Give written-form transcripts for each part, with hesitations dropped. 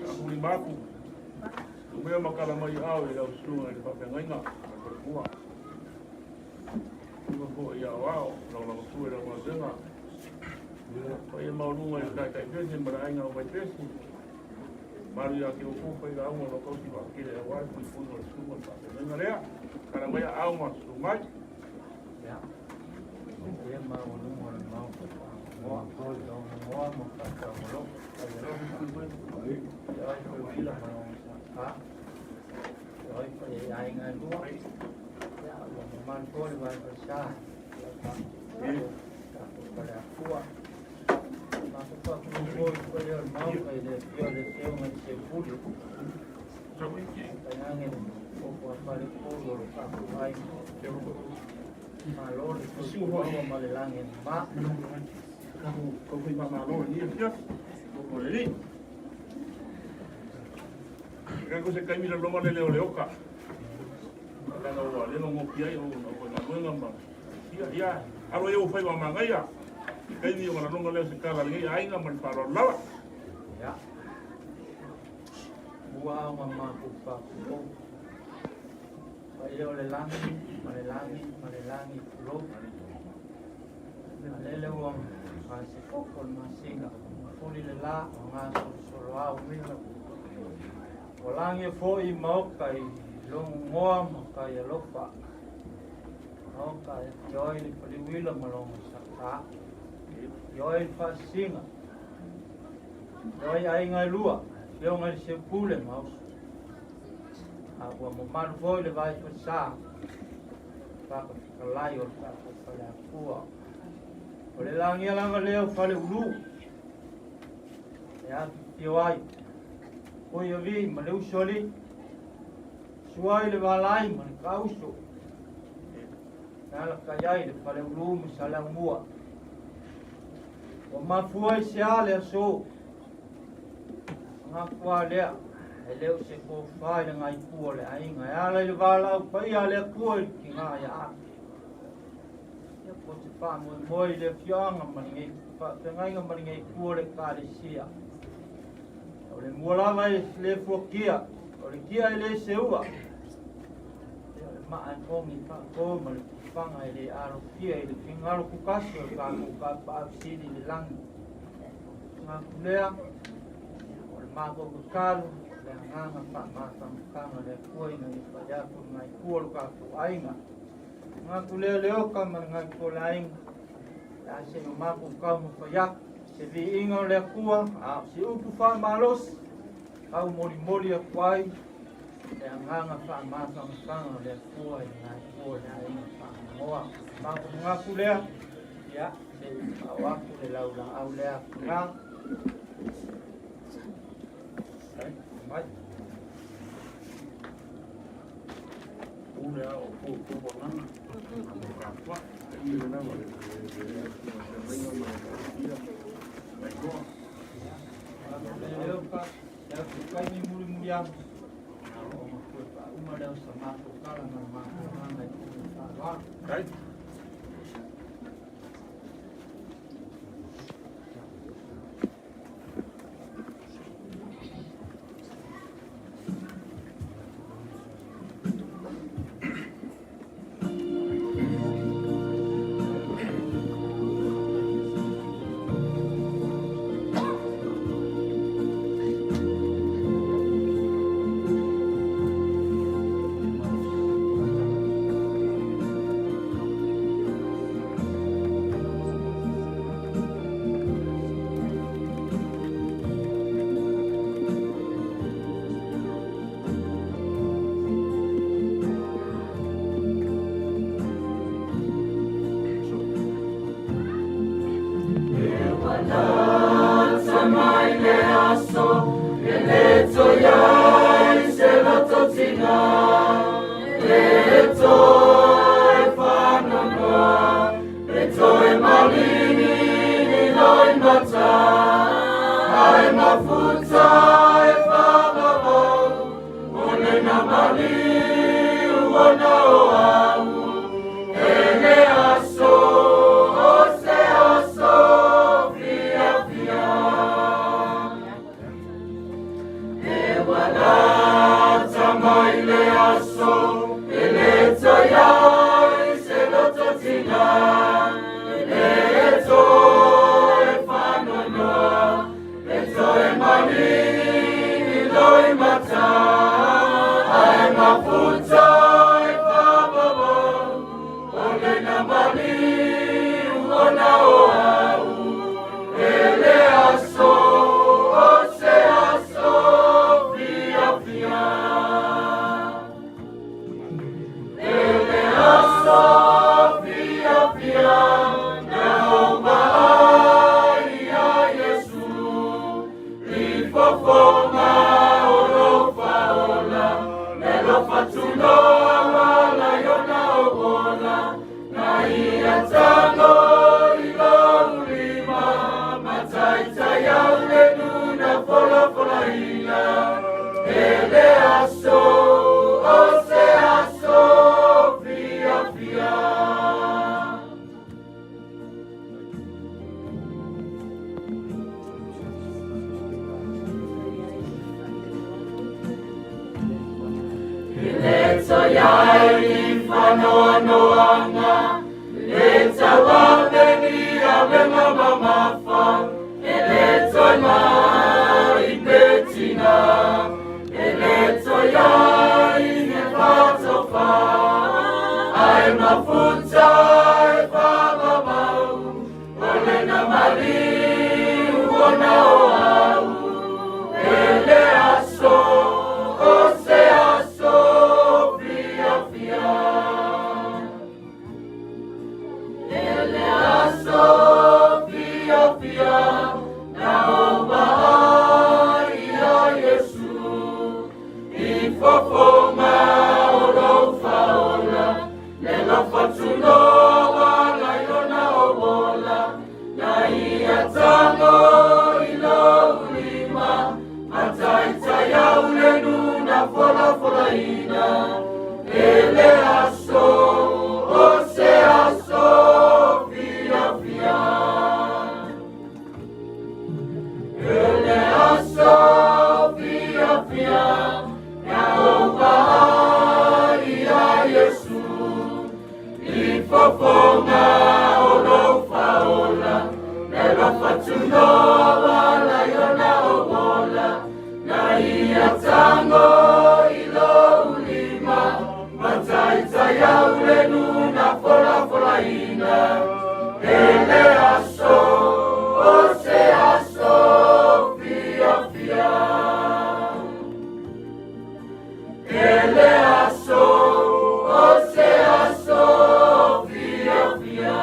Faamuli maku, tumea makala mai ao i lau susuga i le faafeagaiga ma le falemua. Susuga foi i aoao, lagolagosua i lau galuega. Paia maualuga i le taitai pese ma le aiga o Vaipese. Malu ia te outou failauga o lo o tausi vaatele aua le puipuiga o le susuga i le faafeagaiga lea. Kala mai aao ma susu mai. Ia, ia maualuga o le Maota Samoa, logogoa ma faataualofa, faialofa. Ia oi Feuila ma lona saka. Ia oi paia i aiga e lua. Ia, ua mamalu foi le vai falesa. Ia, faafetai tatou faleafua. Matou faatulou foi i le paia o le Maota i le afio o le Afioga i le Seupule. Tainane le nofo a faleupolu o lo tatou aiga. Malo le soifua maua ma le lagi e mama. Kau fai mamalo i lenei afiafi. O le alii. Kai se kaimi la loma le leo le oka. Leaga ua le logofi ai o au faigaluega ma ia ia alo ia ua fai ma magaia. Kaimi o la leo se kala lenei aiga ma le faaaloalo lava. Ia. Ua ao ma matou faatulou. Paia o le lagi, ma le lagi, ma le lagi, tulou. A lele ua gasefoko le masina, mafuli le la o gasolosolo ao. Ua lagi foi maoka i logogoa ma kai alofa. Maoka e afio ai le faliuila ma lona saka. Afio ai le faasisiga. Afio ai aiga e lua, afioga i le Seupule ma Uso. A ua mamalu foi le vai falesa, faakafetalai o le tatou faleafua. O le lagia lava lea o Faleulu, e afifio ai, poi alii ma le uso alii, sua ai le valai ma le kauso, e alakai ai le Faleulu ma Saleaumua. Ua mafua i se a le aso, ngafua lea, e le o se tofa i le gaipu o le aiga, e ala i le valaau paia a le Atua i le tiga ia Ake. Ia po se faamoemoe i le afioaga ma lenei faafeagaiga ma lenei itu o le Ekalesia. O le mua lava e le fuatia, o le tia e le seua. Ia o le maa e togi faato ma le pufaga e le alofia i le finagalo tutasi o le tatou Tapaau Sili i le lagi. Manatu lea, o le matou tatalo, le agaga faamatagataga o le Atua ina ia fai atu le gaitu o le tatou aiga. Manatu lea le oka ma le gaitu o le aiga, le a se i o matou taumafai atu, se viiga o le Atua, a o se upu faamalosi, taumolimoli atu ai le agaga faamatagataga o le Atua i le gaitu o le aiga faanoa. Matou manatu lea, ia, se i faaoo atu le laulaau lea atuga. Mai. Ule ao ko ko wangana. Ka kwa. Ai le na le le ma ia. Mai koa. Le oka, le atu kaimi muri muri atu. O ma koe pa uma leo sa matou kala ma le matou agaga i le faaaloalo. Kai. Mai le aso e le toe ai se loto tiga, e toe faanoanoa, e toe maligi loimata, ae mafuta e faavavau o lena maliu ona o au e le aso o se aso fiafia. E ua lata mai le aso e lē toe ai se loto tiga, e lē toe faanoanoa, e toe maligi loimata, ae mafuta e faavavau o lena maliu ona o au e le aso o se aso fiafia. E le aso fiafia na ou vaai iā Iesu i fofoga o lou faaola, le alofa tunoa ua ala ai ona ou ola, na ia tago i lou lima ma taitai au le nuna folafolaina e le aso o se aso fiafia. E lē toe i ai ni faanoanoaga, le tauave ni avega mamafa, e lē toe maʻi pe tiga, e lē toe i ai se faatofa, ae mafuta e faavavau o lena maliu ona o au e le aso o se aso fiafia. E le aso fiafia na ou vaai iā Iesu i fofoga o lou faaola, le alofa tunoa ua ala ai ona ou ola, na ia tago i lou lima ma taitai au le nuna folafolaina e le aso o se aso fiafia. E le aso fiafia na ou vaai iā Iesu i fofoga o lou faaola, le alofa tunoa ua ala ai ona ou ola, na ia tago i lou lima ma taitai au le nuna folafolaina e le aso o se aso fiafia. E le aso o se aso fiafia.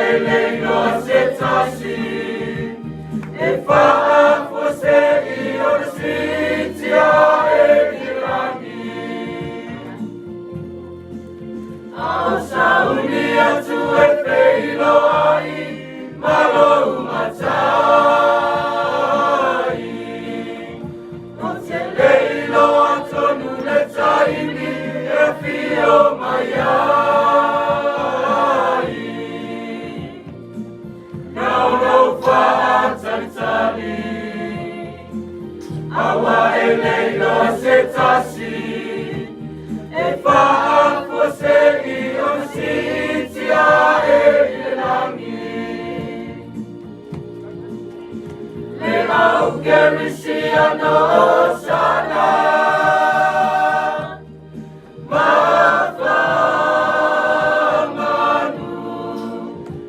e le iloa se tasi e faafuasei ona siitia e i le lagi. A o sauni atu e feiloai ma lou matai. Ou te le iloa tonu le taimi e afio mai ai. Na o lou faatalitali, aua e le iloa se tasi e faafuasei ona siitia e i le lagi. Le au kerisiano hosana mafamanu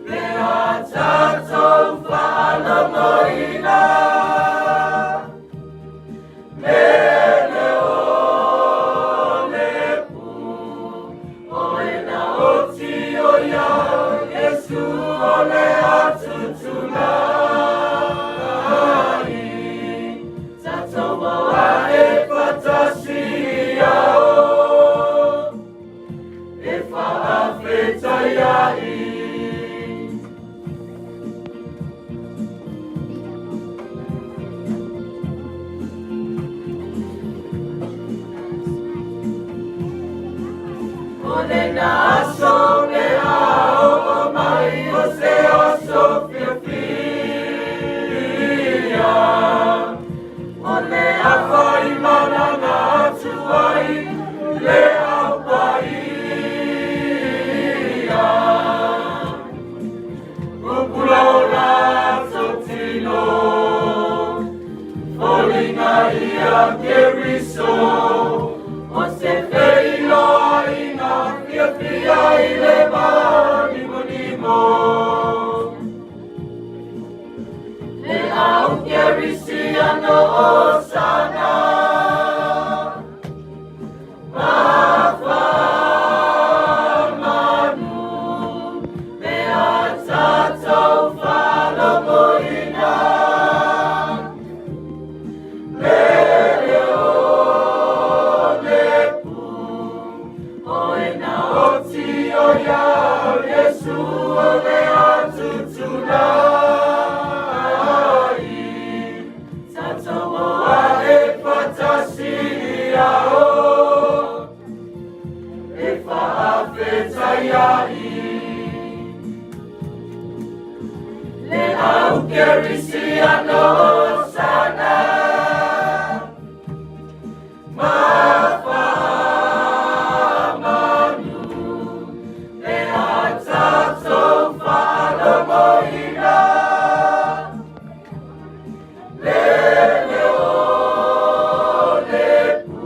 pe a tatou faalogoina mele o le pu o e na oti o ia Iesu o le atutulai tatou o ae faatasi ia o e faafetai ai. O lena aso pe a oo mai o se aso fiafia, o le afaimalaga atu ai le au paia. Pupula o latou tino, foliga ia Keriso, o se feiloaiga fiafia i le mānimonimo. Le au kerisiano hosana mafamanu pe a tatou faalogoina mele o le pu o e na oti o ia Iesu o le atutulai tatou o ae faatasi ia o e faafetai ai. Le au kerisiano hosana mafamanu pe a tatou faalogoina mele o le pu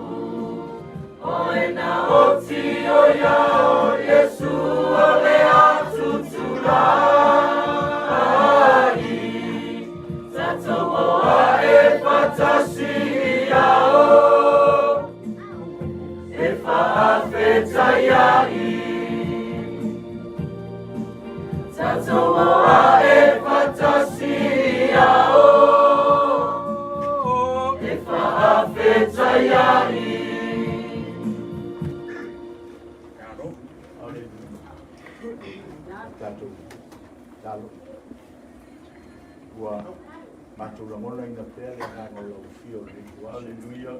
o e na oti o ia Iesu o le atutulai tatou o ae faatasi ia o e faafetai ai. Tatou o ae faatasi ia o e faafetai ai. Hallelujah. Tatou talo ua matou lagonaina pea le agaga o lau afio o lenei aso. Hallelujah.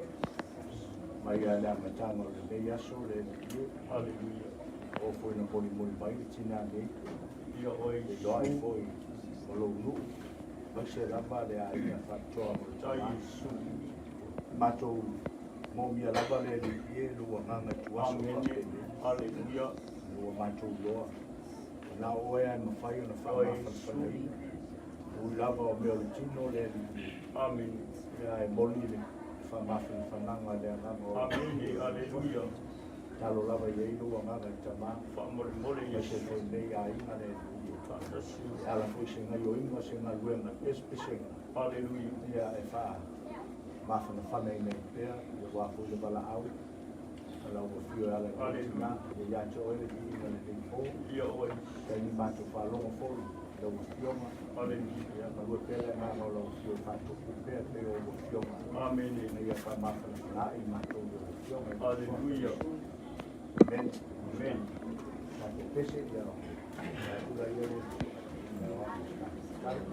Mai a le amataga o lenei aso le Alii e. Hallelujah. O foi na molimoli mai le tinā nei. Ia oe E iloai foi o lou nuu. Aemaise lava le aiga faatoa mo le Tai tamā. Iesu. Matou moomia lava le Alii e lou agaga tuaso Amene. faapenei. Hallelujah. Ua matou iloa. Na o oe ae mafai ona faamafanafanaina. Ui lava o mea o le tino le Alii e. Amen. Ia e moni le faamafanafanaga le agaga o Amene. Hallelujah. talo lava i ai lou agaga i tamā. Faamolemole Aemaise Iesu. foi nei aiga le Alii e. Faatasi. E ala foi se gaioiga se galuega pesepesega. Hallelujah. Ia e faa mafanafana ina i pea, ia ua foi le valaau. Ma lau afio e ala i lou tina, ia ia te oe le viiga lenei po. Faafetai ni matou faalogo foi i lau afioga. Ia galue pea le agaga o lau afio e faatupu pea e pei o ou afioga. Ina ia faamafanafanaai matou i lau afioga i le Suafa o Iesu. Amene. Amene. Tatou pese ia ula ia le tatalo.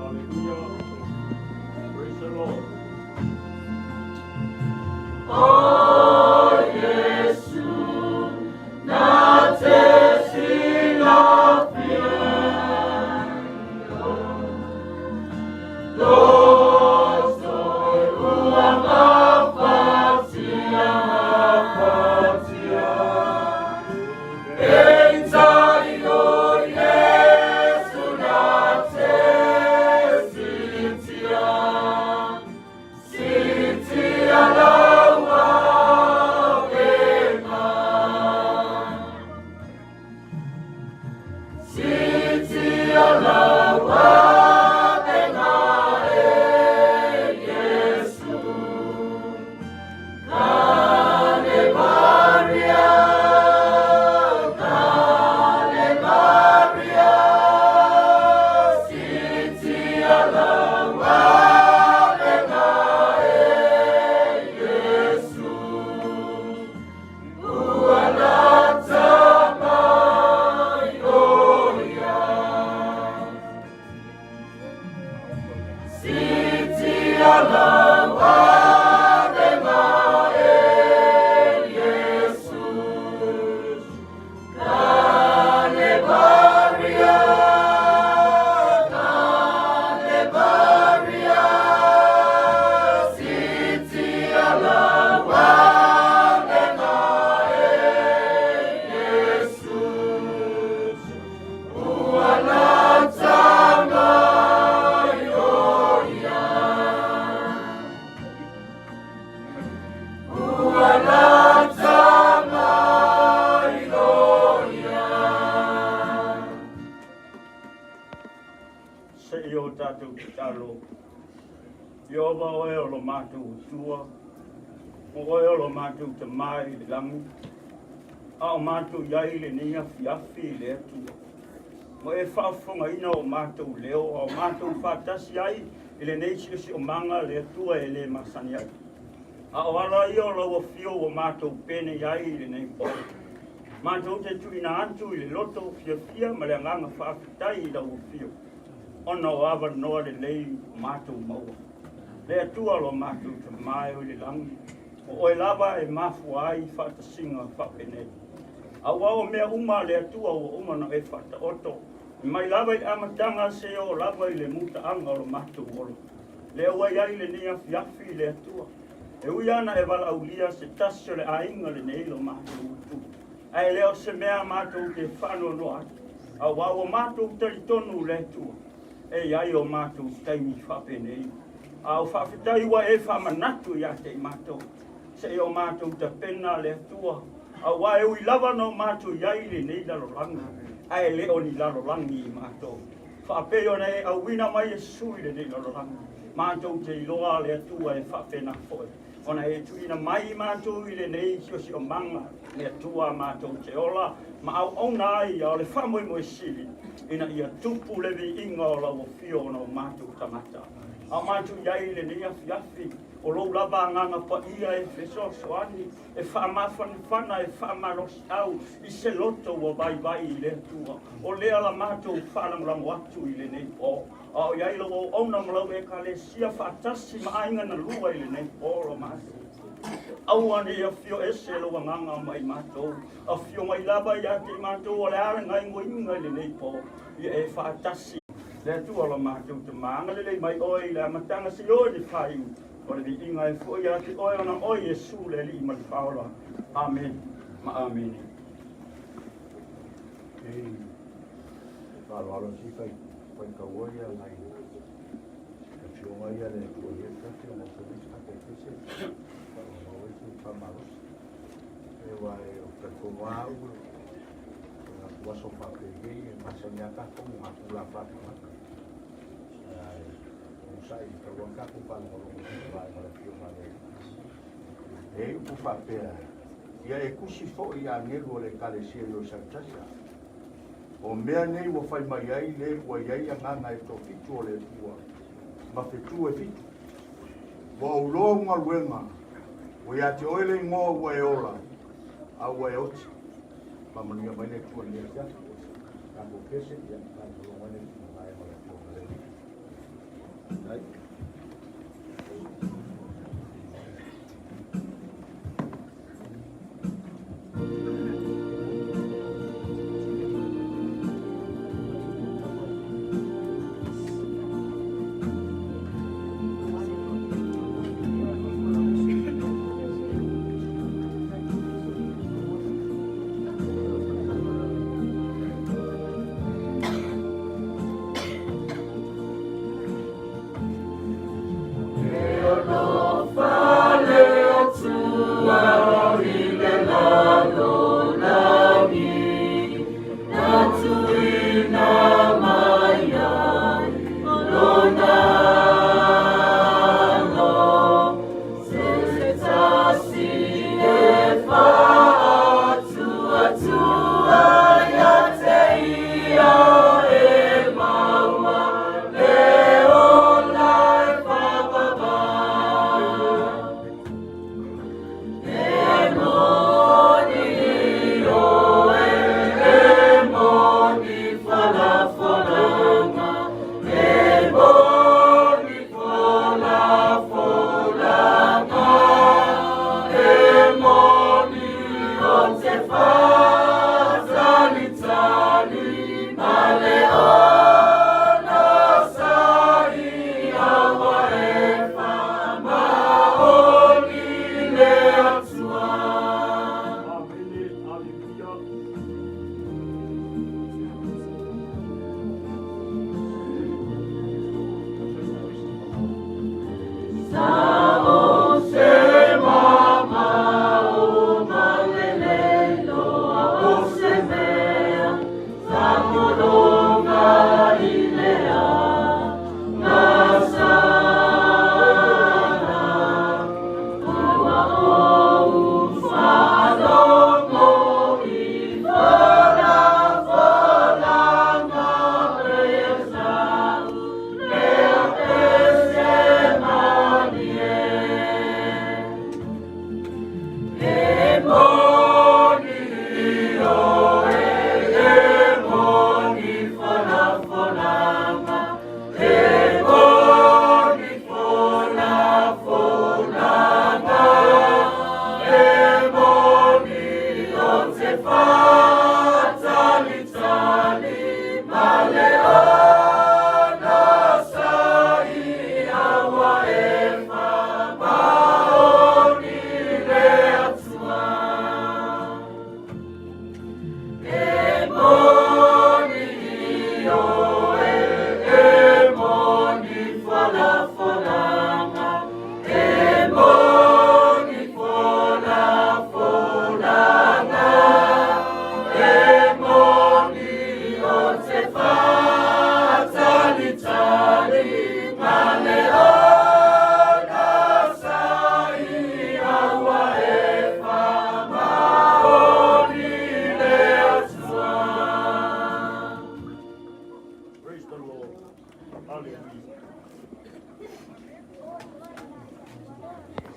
Hallelujah. Praise the Lord. Se i o tatou tatalo. Ieova oe o lo matou Atua, o oe o lo matou Tama i le lagi, a o matou i ai i lenei afiafi i le Atua. Ua e faafofogaina o matou leo, a o matou faatasi ai i lenei siosiomaga le Atua e le masani ai. A o ala ia o lau afio ua matou penei ai i lenei po. Matou te tuuina atu i le loto fiafia ma le agaga faafetai i lau afio, ona o avanoa lelei o matou maua. Le Atua lo matou Tama e o i le lagi, O oe lava e mafua ai faatasiga faapenei. Auā o mea uma a le Atua ua uma ona e faataoto, e mai lava i le amataga seia oo lava i le mutaaga o lo matou ola. Lea ua i ai lenei afiafi i le Atua, e ui lava ina e valaaulia se tasi o le aiga lenei lo matou utu, ae le o se mea matou te faanoanoa ai, auā ua matou talitonu i le Atua, e i ai o matou taimi faapenei. A o faafetai ua e faamanatu ia te i matou, seia o matou tapena le Atua, auā e ui lava na o matou i ai i lenei lalolagi, ae le o ni lalolagi i matou. Faapei ona e auina mai Iesu i lenei lalolagi, matou te iloa le Atua e faapena foi ona e tuuina mai i matou i lenei siosiomaga le Atua matou te ola ma auauna ai, a o le faamoemoe sili ina ia tupu le viiga o lau afio ona o matou tagata. A o matou i ai i lenei afiafi, o lou lava agaga paia e fesoasoani, e faamafanafana, e faamalosiau i se loto ua vaivai i le Atua. O lea la matou faalagolago atu i lenei po, a o i ai lau auauna ma lau Ekalesia faatasi ma aiga na lua i lenei po lo matou. Aua ne i afio ese lou agaga mai matou, afio mai lava ia te i matou o le a le gaoioiga i lenei po, ia e faatasi. Le Atua lo matou Tama, agalelei mai oe i le amataga seia oo i le faaiu o le viiga e foi ia te oe ona oe Iesu le Alii ma le Faaola. Amene ma Amene. Ei, faaaloalo si fai faitaua ia nai afioga ia le Atua ia tasi ona o se tatou pese faamau ai se faamalosi. E wa e o talitonu lava au o latou aso faapei e masani lava tatou ma tulaga faatagata. Ae onosai tatau lava ona tatou faalogologo i le vaega o le afioga a le Alii. E i ai upu faapea, Ia e tusi foi i agelu o le Ekalesia i o Saitasa, o mea nei ua fai mai ai le ua i ai agaga e toafitu o le Atua ma fetu e fitu. Ua ou iloa au galuega, ua ia te oe le igoa ua e ola, a ua e oti. Faamanuia mai le Atua i lenei afiafi. Tatou pese, ia, faalogologo ai le vaega o le Afioga a le Alii. Faafetai.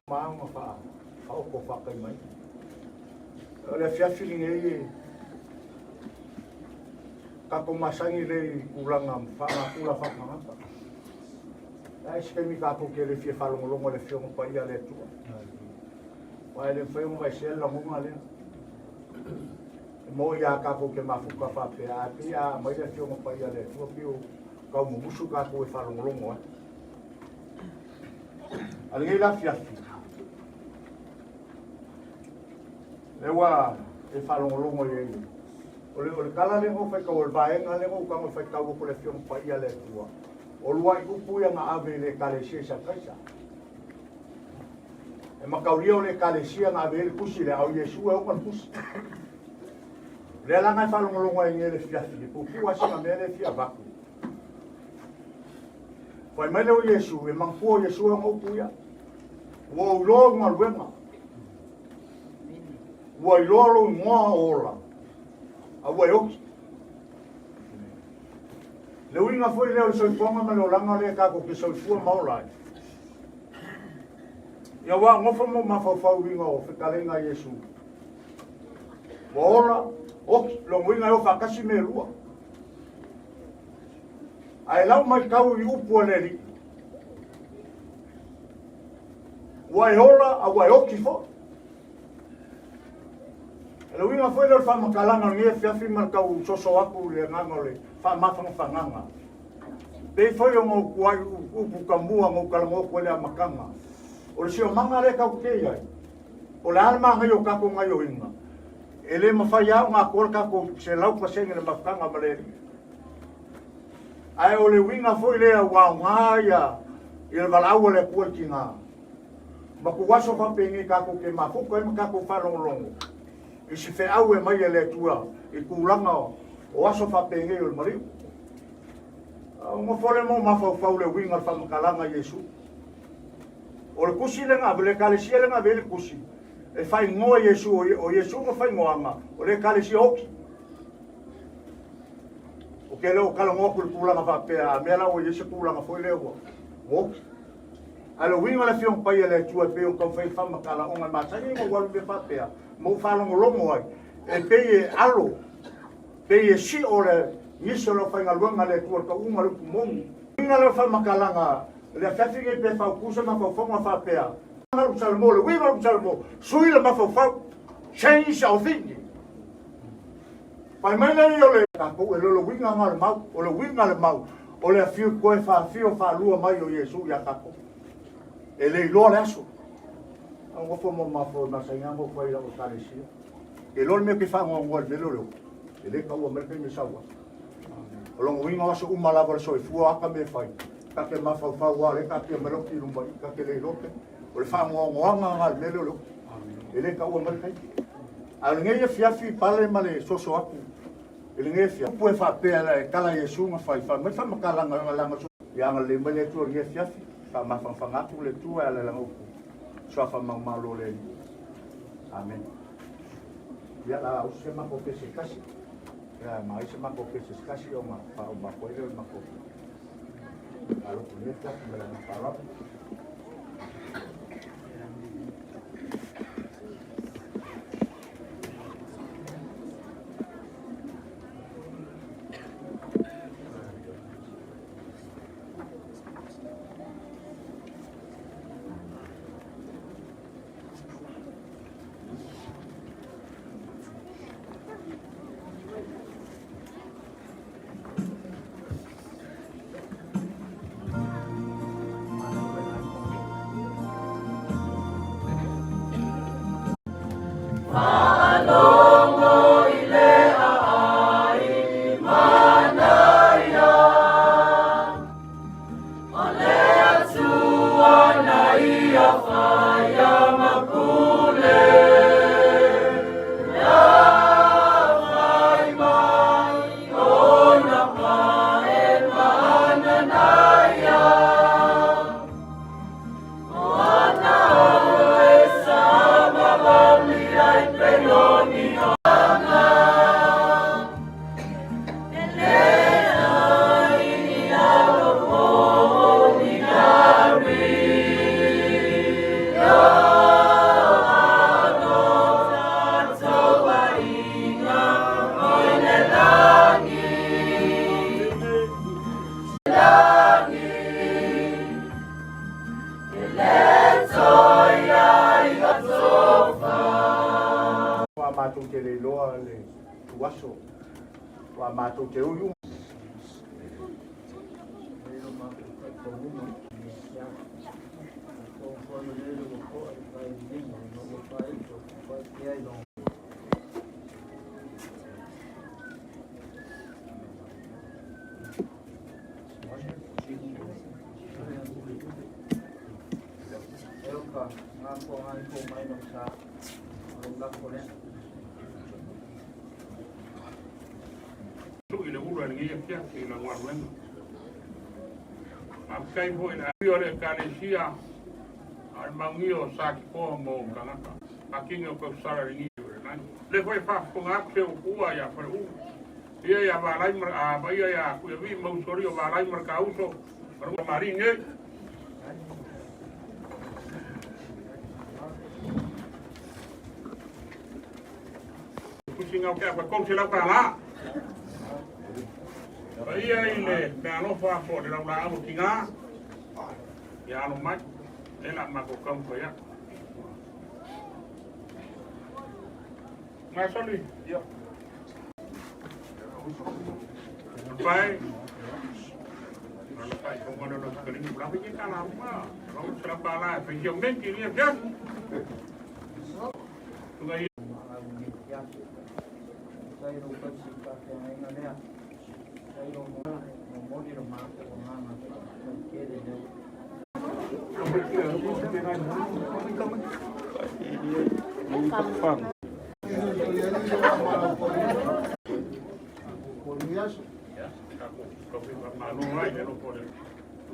Ma fa faaoko faakai mai. O le afiafi lenei e tatou masani lea i tulaga faagatula faatagata. Ae se taimi tatou te le fia faalogologo i le Afioga Paia a le Atua. Aua e le mafai ona vaesea le lagona lea. E moni lava tatou te mafuta faapea, ae pei a aumai le Afioga Paia a le Atua pei o tau mumusu tatou e faalogologo ai. A lenei la afiafi, lea ua e faalogologo i ai. O le tala lea na ou faitau, o le vaega lea na ou tago e faitau atu le Afioga Paia a le Atua. O luai upu ia na ave i le Ekalesia i Sataisa. E mataulia o le Ekalesia na ave ai le tusi lea, a o Iesu e ona le tusi. O lea la na e faalogologo ai nei le fiafi, e puupuu lava sina mea lea e fia avatu. Fai mai lea o Iesu, e manatua o Iesu e ona upu ia. Ua ou iloa au galuega. Ua iloa lou igoa o ola, a ua e oti. Le uiga foi lea o le soifuaga ma le olaga lea tatou te soifua ma ola ai. Ia ua nofo mo mafaufau uiga o fetaleiga a Iesu. Ua ola, oti, lona uiga e o faatasi mea e lua. Ae lau matau i upu a le Alii, ua e ola a ua e oti foi. O le uiga foi lea o le faamatalaga o lenei afiafi ma le tau soso atu i le agaga o le faamafanafanaga. Pei foi ona ou tuai upu tamua na ou talanoa atu ai i le amataga. O le siomaga lea tatou te i ai, o le a le manaia o tatou gaioiga, e le mafai lava ona atoa le tatou 100% i le mafutaga ma le Alii. Ae o le uiga foi lea ua aoga ia le valaau a le Atua i le tiga. Ma tuaso faapenei tatou te mafuta ai ma tatou faalogologo i se feau e mai e le Atua i tulaga o aso faapenei o le maliu. Nofo le mo mafaufau le uiga o le faamatalaga a Iesu. O le tusi lea na ave, le Ekalesia lea na ave ai le tusi, e faaigoa Iesu, o Iesu na faaigoaga, o le Ekalesia oti. Ou te le o talanoa atu i le tulaga faapea, a mea la ua i ai se tulaga foi lea ua oti. Ae o le uiga o le Afioga Paia a le Atua e pei ona taumafai le faamatala, ona e masani ona ou alu i mea faapea, ma ou faalogologo ai, e pei e alo, pei e sio le nisi o le aufaigaluega a le Atua i le tauuga o le upu moni. Uiga lea o le faamatalaga, le afiafi nei pe fautu se mafaufauga faapea, le uiga o le Salamo, sui le mafaufau, change our thinking. Fai mai lea o le tatou e le o le uiga na o le mau, o le uiga o le mau, o le afio toe faafio faalua mai o Iesu ia tatou. E le iloa le aso. Au nofo mo mafo masani lava nofo ai i lau Ekalesia. E iloa le mea ou te faanoanoa i le mea lea o le oti. E le taua mai le taimi e sau ai. O lona uiga o aso uma lava o le soifua a ta mea e fai, ta te mafaufau lava o lea e taatia mai le oti i luma i i, ta te le iloa pe. O le faanoanoaga lena i le mea lea o le oti. E le taua mai le taimi. A o lenei afiafi pale ma le soso atu i lenei afiafi. Upu e faapea e tala Iesu na fai, fai mai faamatalaga lana ia agalelei mai le Atua i lenei afiafi, faamafanafana atu le Atua e ala i lana upu suafa manumalo o le Alii. Amen. Ia la usu se matou pese tasi. Ia ma se matou pese tasi ona faauma atu ai lea o le matou alofa lenei afiafi ma le agaga faaaloalo. Ua matou te ui uma. Sui le ulu i lenei afiafi i la galuega. Faafetai foi i le afio o le Ekalesia a le maugia o Satikoa mo tagata patino o tausala i lenei le foi faafofoga atu se upu ia Faleulu ia ia Valai ma a vaia ia Tuiavi ma Usoli o Valai ma le Tauso ma le Mari nei. Pusi ngau ke apa kau selau kala. Paia i le mealofa po le lau laau tinga. Ia alo mai. E la mako kau ko ia. Ngasoli. Ia. Pai. Ala pai ko mana no kalingi bula ke kala ma. Lau sala bala pe jo men ki ni pia. Tunga i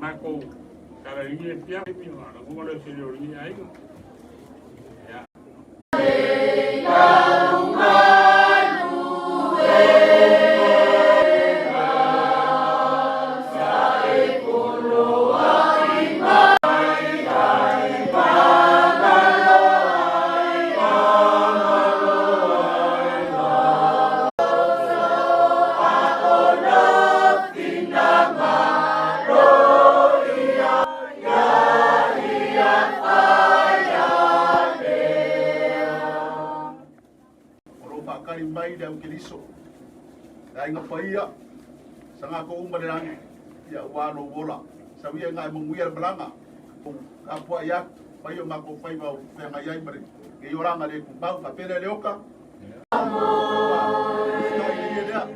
Mako kala ingi pia mi ma na ngo le se le ni ai. Ya. O lo whakari mai le au keriso. Le ainga paia, sanga ko uma le rangi, ia ua lo wola. Sawia ngai munguia le malanga. Ka pua ia, pai o mako whaiva o whenga iai mare. Ke i oranga le kumbau, ka pere le oka. Kai le lea.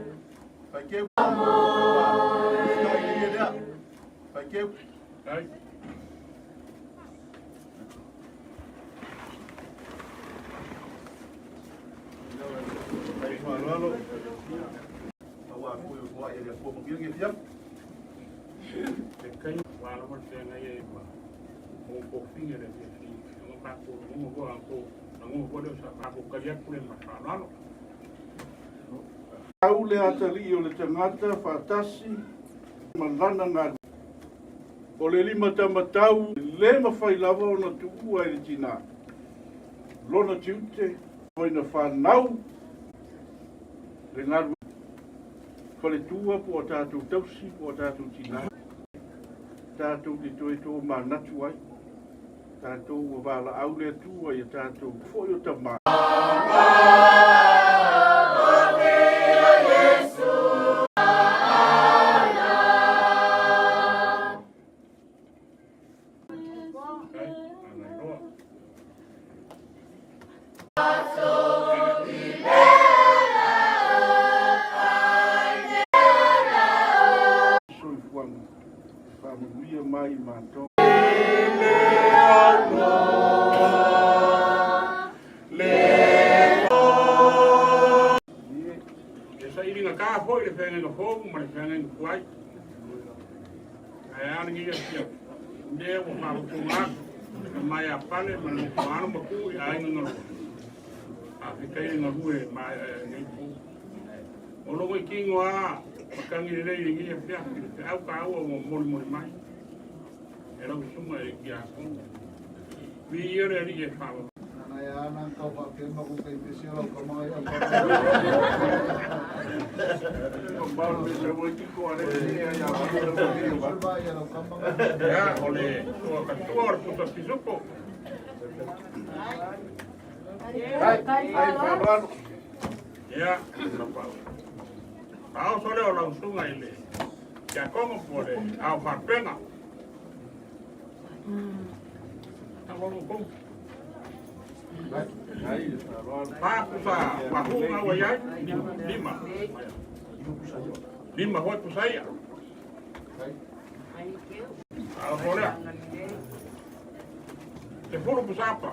Whai ke. Kai le lea. Whai ke. Ai. Kai whalalo. Aua kui o kua ia le pua mungia ke fia. Le kai wa lo mo te ngai e ma. Mo ko finga le fi fi. Ngo pa ko ngo ko ko ngo ko le sa pa ko kali aku le ma fa lo. Au le atali o le tangata whaatasi ma lana ngā. O le lima tamatau le mawhai lava o na tuua i le tina. Lona tiute, waina whanau, le ngaru. Whale tua po o tātou tausi, po o tātou tina. Tātou te toe tō mānatu ai. Tātou ua wala au le atua i a tātou foi o tamā. Kai. Ana roa. Soifuaga faamanuia mai matou. E sa iringa ka foi le whenga nga fōmu ma le whenga nga kuai. Ai ana ngia fia. Ne o whapupunga atu. Ka mai a pale ma le moko anu maku i ainga nga roa. A whitai nga rue ma nei pū. O longo i kingo a makangi le lei ngia fia. Te au ka aua mo mori mori mai. E rau sunga e ki a konga. Vi ia le ri e whawa. Nana ia ana kau whakema ku kei pesi o ka mai au O mau me sa wai ki ko are ni e ia wa. ka ia lau kamanga. Ia, o le tua katua o le puta pisupo. Ai, ai whalalo. Ia, ka pau. Faaoso lea o lau susuga i le Tiakono po o le Ao Faalupega. Taulogo kou. Fa pusa pahū na ua iai, lima. Lima hoi pusa ia. Faaoso lea. 10 pusa apa.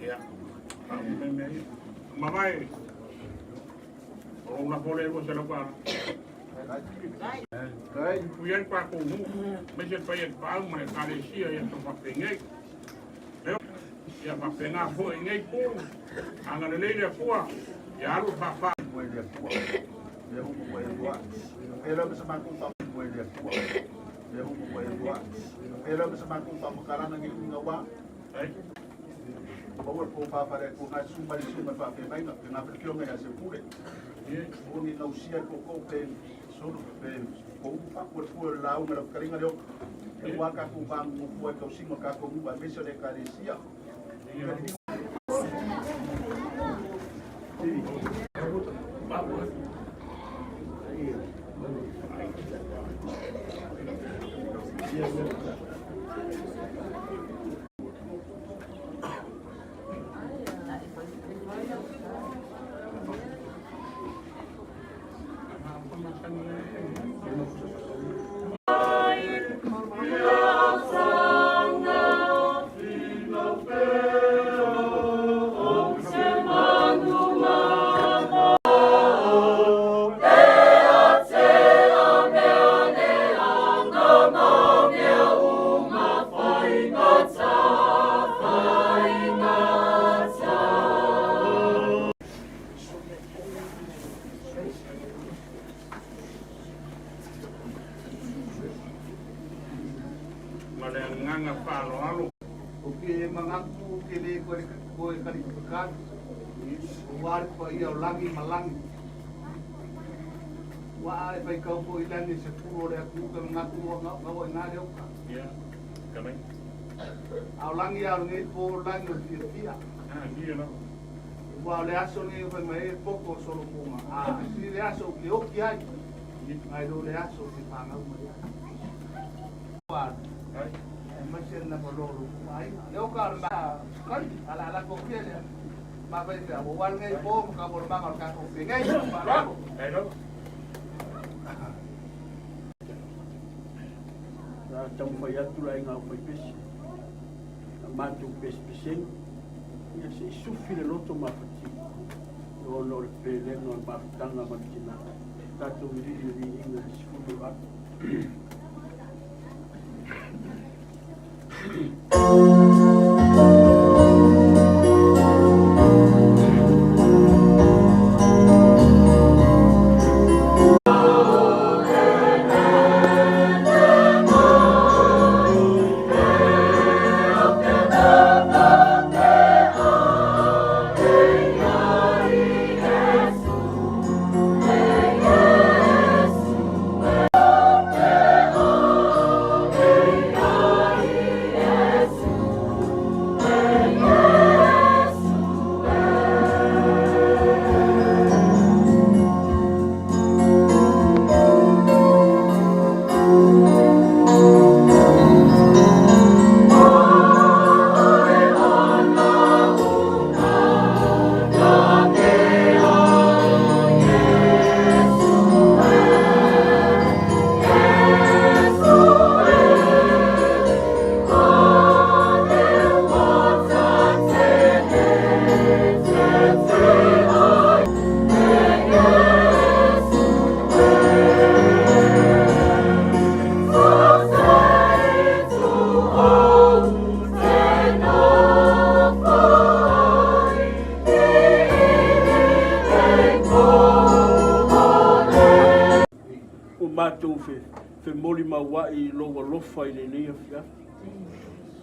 Ia, mamae, o lou lafo lea e $200. Ui ai le tatou nuu, aemaise le paia i le paau ma le Ekalesia i aso faapenei. Ia faapena foi i lenei itu, agalelei le Atua, ia alu le faafa. Solo pe ko u faapuepue o le lauga lau fetalaiga leo aua tatou va nonofo ai tausiga o tatou nuu aemaise o le Ekalesia. Ma le agaga faaaloalo. O ke manatu ke le koe koe kali pakali. Ua le paia o lagi ma lagi. Ua a e fai kau po i lagi se pulo le atu ka manatu ua ngau i ngā leo ka. Ia, ka mai. A o lagi a o nei po lagi o fia fia. Ah, ia lava. Ua o le aso nei o fai mai e poko o Solomonga. A si le aso o ke oki ai. Ai lo le aso o ke whangau mai ai. Ua e mai se na malolo ai. Le o ka ma kai ala ala ko ke le. Ma vai te o wal ngai po ma ka mo manga ka ko pe ngai ma lalo. Ai lava. Sa taumafai atu le aiga aufaipesi, a matou pesepesega, ia se i sufi le loto mafatia, ona o le pelega o le mafutaga ma le tina. Tatou vilili le viiga e 10 o atu. Ua matou femolimaua'i i lou alofa i lenei afiafi.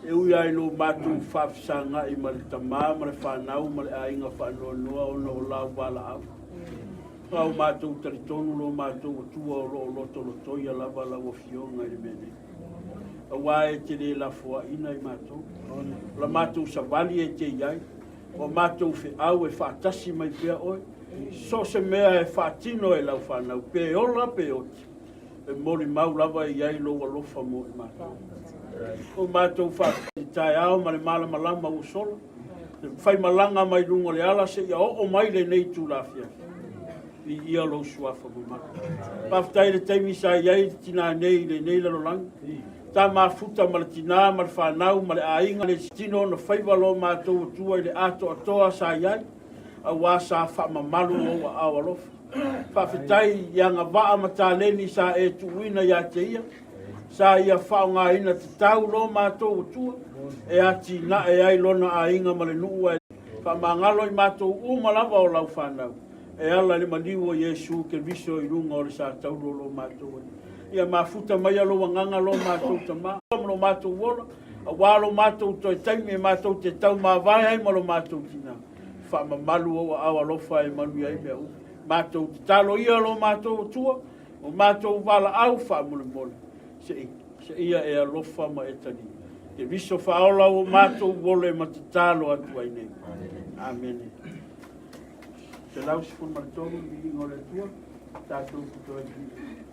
E ui lava i lo matou faafesagai ma le tamā ma le fanau ma le aiga faanoanoa ona o lau valaau, a ua matou talitonu lo matou Atua o lo o lotolotoia lava lau Afioga i le mea nei, auā e te le lafoaina i matou. O la matou savali e te i ai, o matou feau e faatasi mai pea oe, so o se mea e faatino e lau fanau, pe ola pe oti, e molimau lava e i ai lou alofa mo i matou. O matou faafetai taeao ma le malamalama ua sola, e faimalaga mai luga o le ala seia oo mai lenei itula afiafi, viia lou suafa mamalu. Faafetai i le taimi sa i ai le tinā nei i lenei lalolagi, ta mafuta ma le tinā ma le fanau ma le aiga, le tino ona faiva lo matou Atua i le atoatoa sa i ai, auā sa faamamalu ou aao alofa. Faafetai i agavaa ma taleni sa e tuuina ia te ia, sa ia faaaogaina tatau lo matou Atua e atinae ai lona aiga ma le nuu ae faamagalo i matou uma lava o lau fanau e ala i le maliu o Iesu Keriso i luga o le satauro o lo matou Alii. Ia mafuta maia lou agaga lo matou Tamā ma lo matou ola, auā lo matou toe taimi e matou te taumavae ai ma lo matou tinā. Faamamalu ou aao alofa e manuia ai mea uma. Matou tatalo ia lo matou Atua, o matou valaau faamolemole, seia e alofa ma e talia. Keriso faaola ua matou ole ma tatalo atu ai nei. Amene. 113 viiga o le Atua, tatou te toe viia.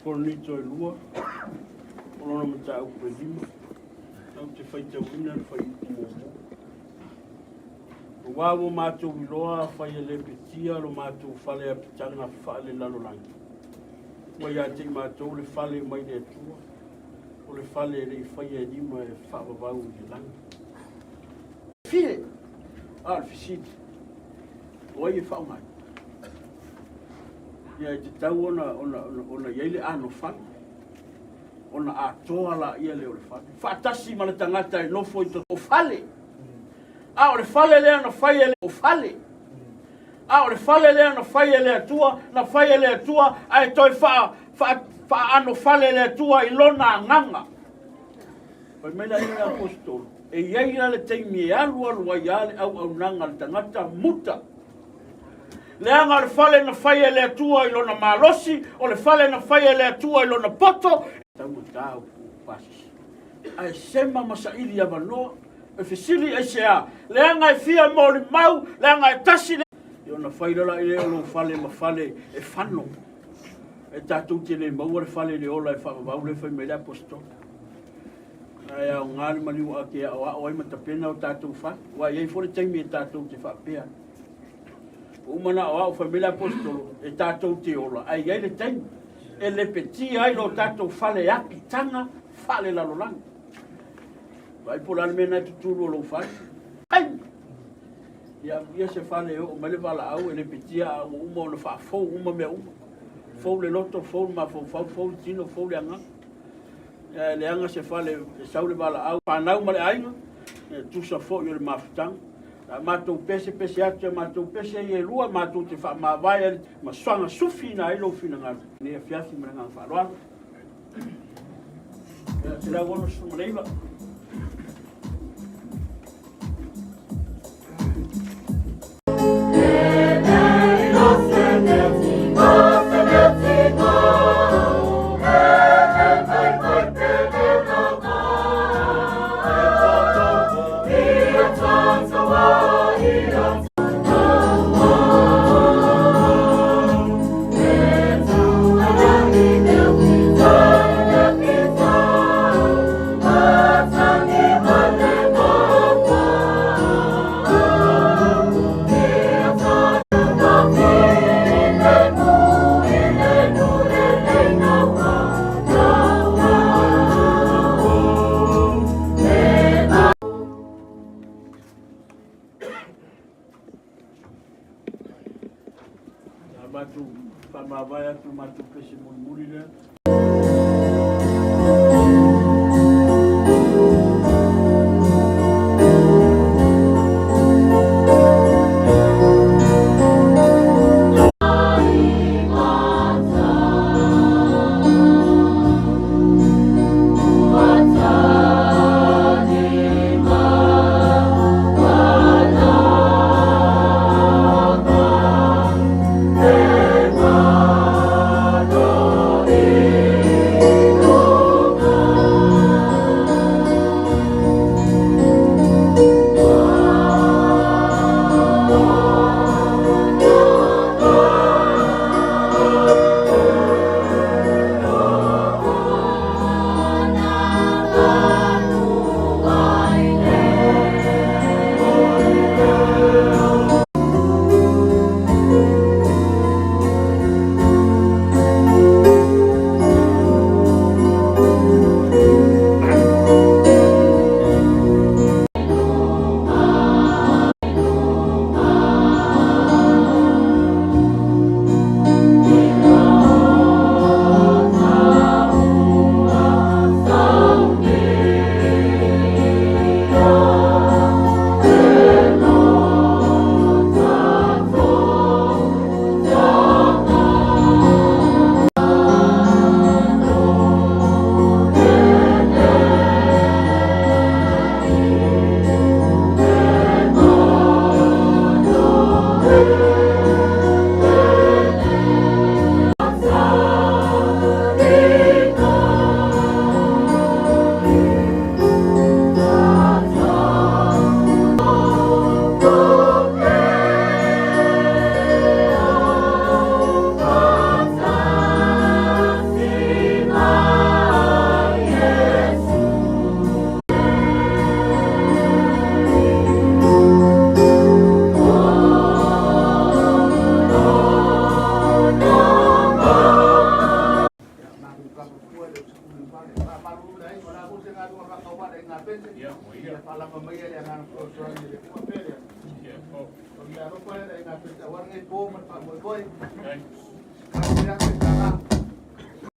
Korinito e lua, o lona mataupu e 5, ou te faitauina le fuaiupu muamua. Auā ua matou iloa afai e lepetia lo matou fale apitaga faalelalolagi, ua ia te i matou le fale mai le Atua, o le fale e le i faia e lima e faavavau i le lagi. Fie! A o le fesili, o ai e faaaogaina? Ia e tatau ona i ai le anofale, ona atoa laia lea o le fale, faatasi ma le tagata e nofo i totonu o fale. A o le fale lea na fai e le o fale. A o le fale lea na fai e le Atua, na fai e le Atua, ae toe faa, faa, faaanofale e le Atua i lona agaga. Fai mai la ia le aposetolo, e i ai la le taimi e alu alu ai lava le auaunaga a le tagata muta. Leaga o le fale na fai e le Atua i lona malosi, o le fale na fai e le Atua i lona poto. Taugata o pasese. Ae sema ma saili avanoa, e fesili aisea, leaga e fia molimau, leaga e tasi le... Ia ona fai loa lea o lou fale ma fale e fano. E tatou te le maua le fale i le ola e faavavau lea fai mai le aposetolo. Ae aoga le maliu ake e aoao ai ma tapena o tatou fale. Ua i ai foi le taimi e tatou te faapea. Ua uma ona aoao fai mai le aposetolo e tatou te ola, ae i ai le taimi e lepetia ai lo tatou fale apitaga faalelalolagi. Vaai po o le a le mea lena e tutulu o lou fale. Taimi! Ia, ia se fale e oo mai le valaau e lepetia a ua uma ona faafou uma mea uma. Fou le loto, fou le mafaufau, fou le tino, fou le agaga. Ia, e leaga se fale e sau le valaau, fanau ma le aiga, e tusa foi o le mafutaga. A matou pesepese atu ia matou pese ia e lua, matou te faamavae ai ma soaga sufiina ai lou finagalo. Lenei afiafi ma le agaga faaaloalo. Ia, 169. Matou faamavae atu le matou pese mulimuli lea.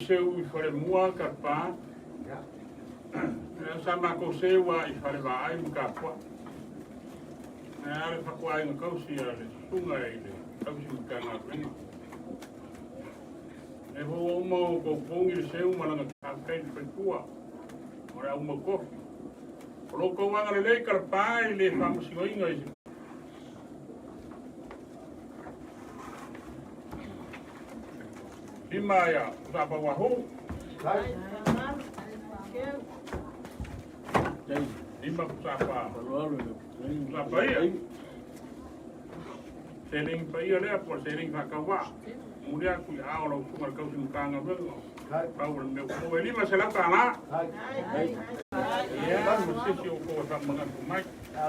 Seu i falemua ka pa. Sa makou seu a i falevaai ma kapuaʻi. Ae a le fakuaiga kausi a le susuga i le tausi Matagaluega. E fou ua uma o tou pogi le seu ma lana faafetai i le faletua o le au mau tofi. O lo outou agalelei kalapa i le faamasinoina i se lima ia Usapauahu. Lima Usapa. Usapa ia. Seleni paia lea po o le seleni faatauvaa. Momoli atu i aao o lau Susuga i le Tausi Matagaluega. Pau o le mea ua maua e $500. Ia, ma se isi o outou e faamanatu mai. Ia,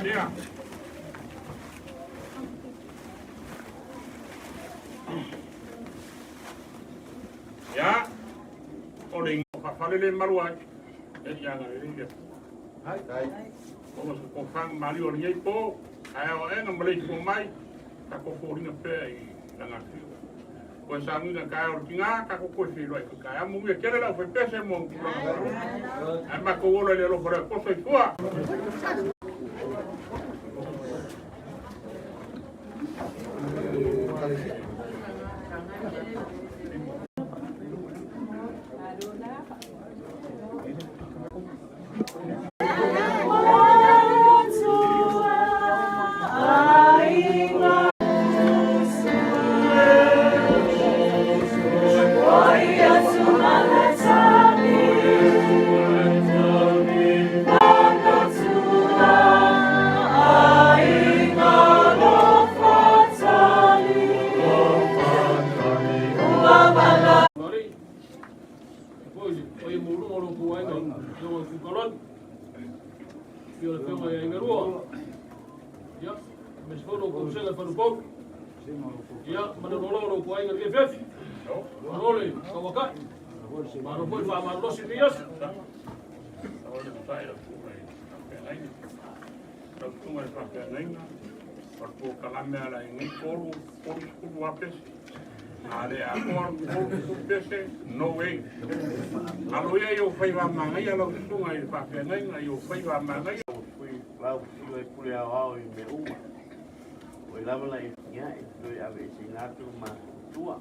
lea. Ia, o le faafale le malu ai. E ia agalelei le Atua. Ona se tofaga maliu o lenei po, ae ao aena ma leifua mai, tatou foliga pea i lana afio. Koe sanuina taeao o le tina, tatou toe feiloai foi taeao. Manuia tele le aufaipese mo ona tulaga maualuga. Ae matou ola i le alofa o le Atua. Soifua! Paia maualuga o lo outou aiga, Afioga i Kukalani, afio le Afioga ia Aigalua, ia, aemaise foi lo outou vasega i Faleupolu, ia, ma le loaloa o lo outou aiga i lenei afiafi, malo le tauatai, malo foi le faamalolosi i lenei aso. Lau Susuga i le Faafeagaiga. O le polokalame a le aiga nei, 30 lava pese. A le atoa le 30 pese, no way. Alo ia i ou faiva a manaia lau susuga i le faafeagaiga i ou faiva a manaia. Lau afioga i pule aoao i mea uma. Oi lava la ia e toe aveeseina atu le matua.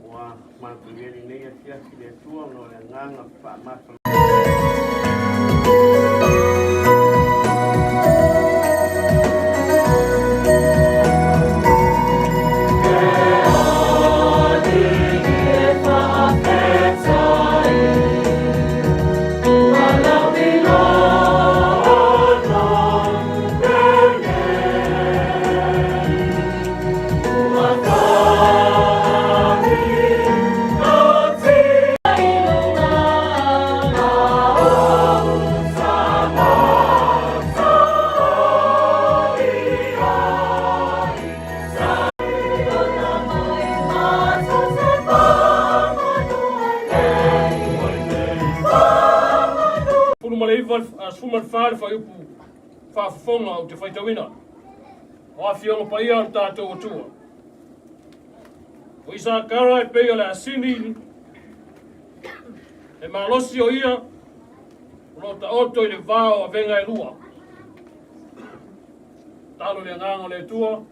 Ua matou i ai lenei afiafi le Atua ona o le agaga faamafalafala. 19, 14 le fuaiupu faafofoga ou te faitauina. O afioga paia o le tatou Atua. O Isakara e pei o le asini, e malosi o ia, o lo o taoto i le va o avega e lua. Talo le agaga o le Atua,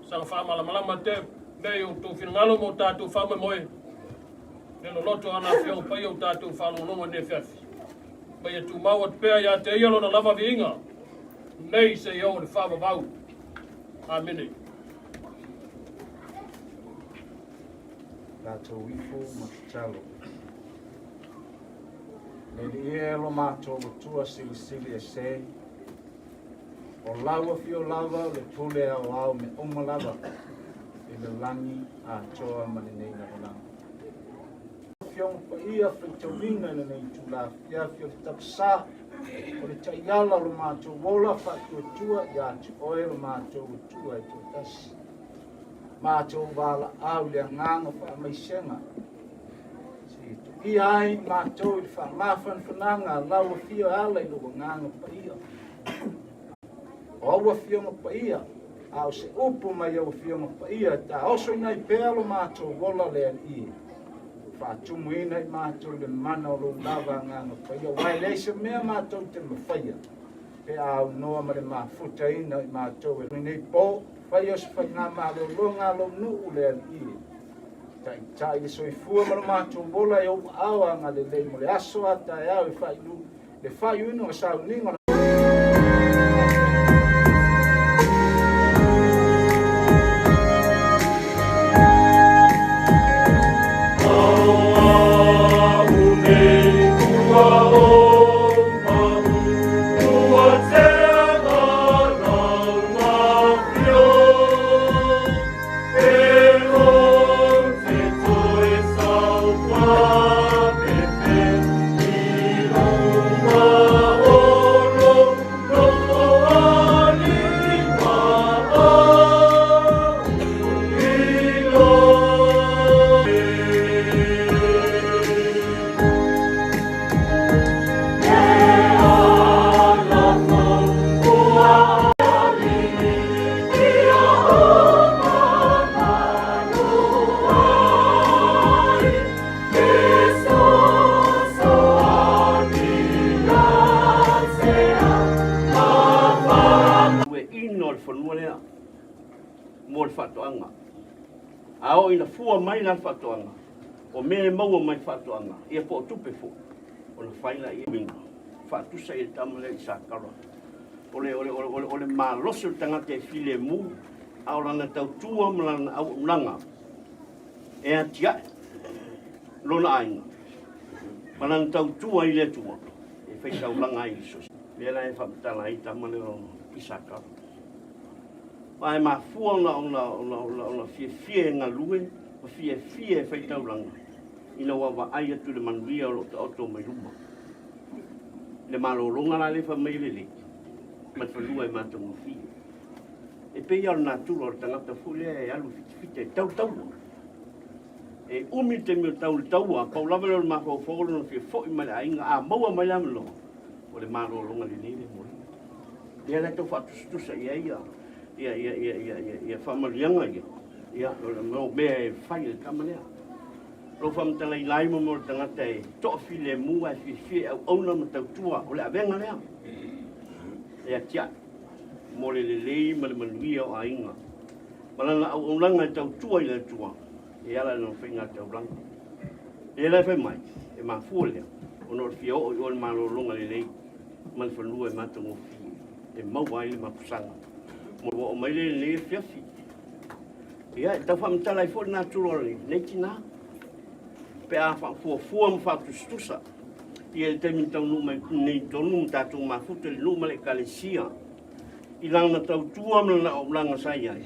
saga faamalamalama te mea i outou finagalo mo tatou faamoemoe, le loloto ana afioga paia o tatou faalogologo i lenei afiafi. Ma ia tumau atu pea ia te ia lona lava viiga, nei seia oo i le faavavau. Amene. Tatou ifo ma tatalo. Le alii e lo matou Atua silisili ese, o lau afio lava o le pule aoao mea uma lava i le lagi atoa ma lenei lalolagi. Afioga paia faitauina i lenei itula afiafi o le tapasā o le taiala o lo matou ola faatuatua ia te oe lo matou Atua e toatasi. Matou valaau i le agaga faamaisega se tuia ai matou i le faamafanafanaga a lau afio e ala i lou agaga paia. O au afioga paia, a o se upu mai au afioga paia e taosoina ai pea lo matou ola le Alii e. Faatumuina i matou i le mana o lou lava agaga paia, aua e leai se mea matou te mafaia pe a aunoa ma le mafutaina i matou e lenei po. Faia o se faigamalologa a lou nuu le Alii e. Taitai le soifua ma lo matou ola e ou aao agalelei mo le aso a taeao e faailu le faaiuina o sauniga. Ua ino le fanua lea mo le faatoaga. A oo ina fua mai la le faatoaga, o mea e maua mai faatoaga, ia po o tupe foi, ona fai lea uiga, faatusa i le tama lea i Sakara. O le, o le, o le, o le malosi o le tagata e filemu, a o lana tautua ma lana auaunaga e atiae lona aiga ma lana tautua i le Atua e faitaulaga ai i so lea la e faamatala ai tama lea o Isaka. Aua e mafua ona, ona, ona, ona, ona fiafia e galue ma fiafia e faitaulaga ina ua vaai atu i le manuia o lo o taoto mai luma. Le malologa la lea e fai mai e lelei ma le fanua e matagofie. E pei lava o le natura o le tagata foi lea e alu fitifiti e tau taua. E umi le taimi o tau le taua, pau lava lea o le mafaufau o lona fia foi mai le aiga, a maua mai le avanoa, o le malologa lelei lea mo ia. Lea la e tau faatusatusa i ai ia Ia, ia, ia, ia, ia, ia faamanuiaga ia, ia, o mea e fai e le tama lea. Lou faamatalaina ai mo mea o le tagata e toafilemu ae fiafia e auauna ma tautua, o le avega lea e atiae mo le lelei ma le manuia o aiga ma lana auaunaga e tautua i le Atua e ala i lana faiga taulaga. Lea la e fai mai, e mafua lea ona o le fia oo i o i le malologa lelei ma le fanua e matagofie e maua ai le mapusaga mo ua oo mai lea i lenei afiafi. Ia, e tau faamatala ai foi le natura o lenei tinā pe a faafuafua ma faatusatusa ia le taimi na taunuu mai nei tonu ma tatou mafuta i le nuu ma le ekalesia i lana tautua ma lana auaunaga sa i ai.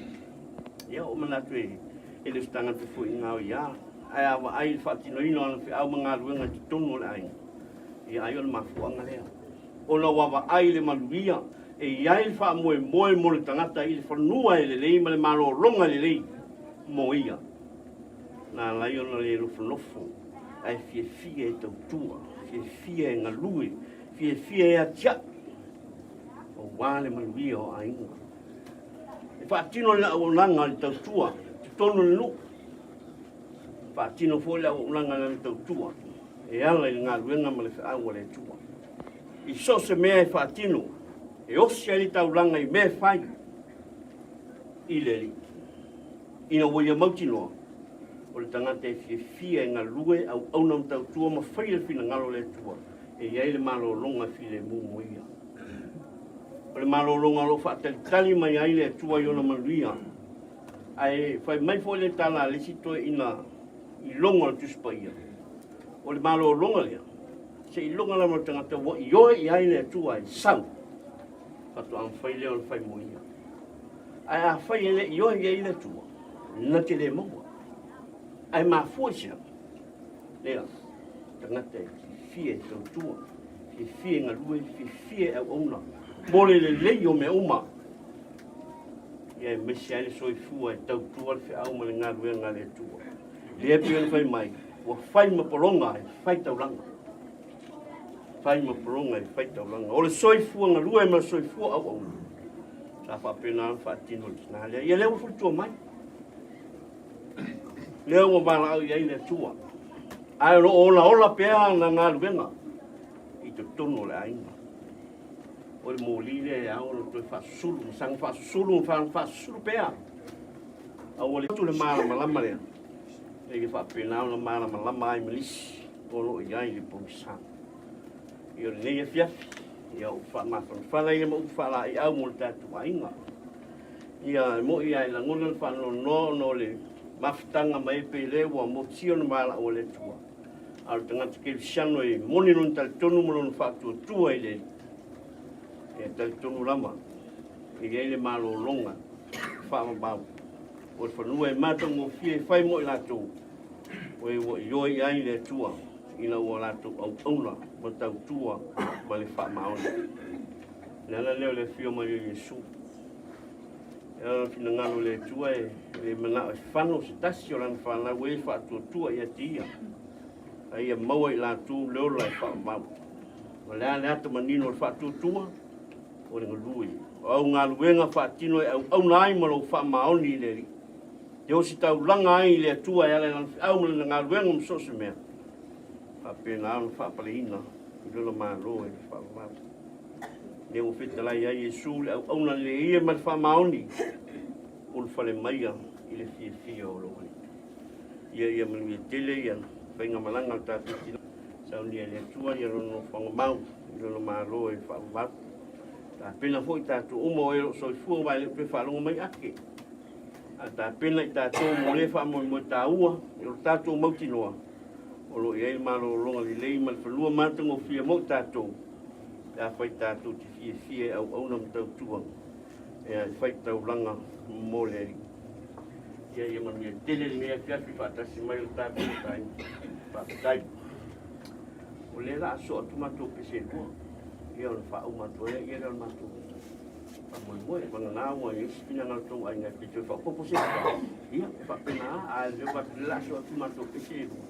Ia, ua manatu e e le o se tagata foi i gaoiā, ae a vaai i le faatinoina o ana feau ma galuega i totonu o le aiga, ia ai o le mafuaaga lea. Ona ua vaai i le manuia e i ai le faamoemoe mo le tagata i le fanua e lelei ma le malologa e lelei mo ia. Na ala ai ona le nofonofo ae fiafia e tautua, fiafia e galue, fiafia e atiae aua le manuia o aiga. E faatino le auaunaga a le tautua i totonu o le nuu. E faatino foi le auaunaga a le tautua e ala i le galuega ma le feau a le Atua. I so o se mea e faatino, e osi ai le taulaga i mea e fai i le Alii. Ina ua ia mautinoa, o le tagata e fiafia e galue, auauna ma tautua ma faia le finagalo o le Atua, e i ai le malologa filemu mo ia. O le malologa o lo o faatalitali mai ai le Atua i ona manuia. Ae fai mai foi le tala a le isi toeaina i logo o le Tusi Paia, o le malologa lea, seiloga lava o le tagata ua ioe i ai le Atua e sau, faatoa mafai lea ona fai mo ia. Ae afai e le ioe i ai le Atua, na te le maua. Ae mafua i se aha? Lea, tagata e fiafia e tautua, fiafia e galue, fiafia e auauna, mo le lelei o mea uma. Ia aemaise ai le soifua e tautua le feau ma le galuega a le Atua. Lea e pei ona fai mai, ua fai ma pologa e fai taulaga. Fai ma pologa e fai taulaga. O le soifua galue ma le soifua auauna. Sa faapena ona faatino le tina lea. Ia lea ua fulitua mai. Lea ua valaau i ai le Atua. Ae o lo o olaola pea ana galuega i totonu o le aiga. O le moli lea e ao ona toe faasusulu, ma saga faasusulu ma faasusulu pea. Aua le atu le malamalama lea, e ia faapena ona malamalama ai ma nisi o lo o i ai le pogisa. Ia o lenei afiafi, ia o faamafanafana ia ma upu faalaeiau mo le tatou aiga. Ia e moi lava e lagona le faanoanoa ona o le mafutaga mai pei lea ua motusia ona valaau a le Atua. A o le tagata kerisiano e moni lona talitonu ma lona faatuatua i le Alii, e talitonu lava e i ai le malologa faavavau o le fanua e matagofie e fai mo i latou o e ua ioe i ai le Atua ina ua latou auauna ma tautua ma le faamaoni. O le ala lea o le afio mai o Iesu. E ala le finagalo o le Atua e le manao e fano se tasi o lana fanau e faatuatua ia te ia, a ia maua i latou le ola e faavavau. O le a le ata manino o le faatuatua? O le galue. O au galuega faatino e auauna ai ma lou faamaoni i le Alii. Te ositaulaga ai i le Atua e ala i lana feau ma lana galuega ma so o se mea. Faapena ona faapaleina i lona Malo e faavavau. Lea ua fetalai ai Iesu le auauna le ia ma le faamaoni, ulufale maia i le fiafia o lou Alii. Ia ia manuia tele ia faigamalaga o le tatou tina. Saunia e le Atua ia lona nofoaga mau i lona Malo e faavavau. Tapena foi tatou uma o e o lo o soifua aua e le o toe faalogo mai ake. A tapena i tatou mo lea faamoemoe taua i lo tatou mautinoa o lo o i ai le malologa lelei ma le fanua matagofie mo i tatou pe afai tatou te fiafia e auauna ma tautua e fai taulaga mo le Alii. Ia ia manuia tele lenei afiafi faatasi mai o le tatou aiga. Faafetai. O lea la a soo atu matou pese e lua. Ia ona faauma atu ai ia lea o le matou faamoemoe. Vagana ua i ai se finagalo tou aiga e toe faaopoopo se isi. Ia, e faapena lava. A o lea ua la a soo atu matou pese e lua,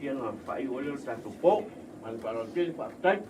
ia ona faaiu ai lea o le tatou po. Ma le faaaloalo tele, faafetai.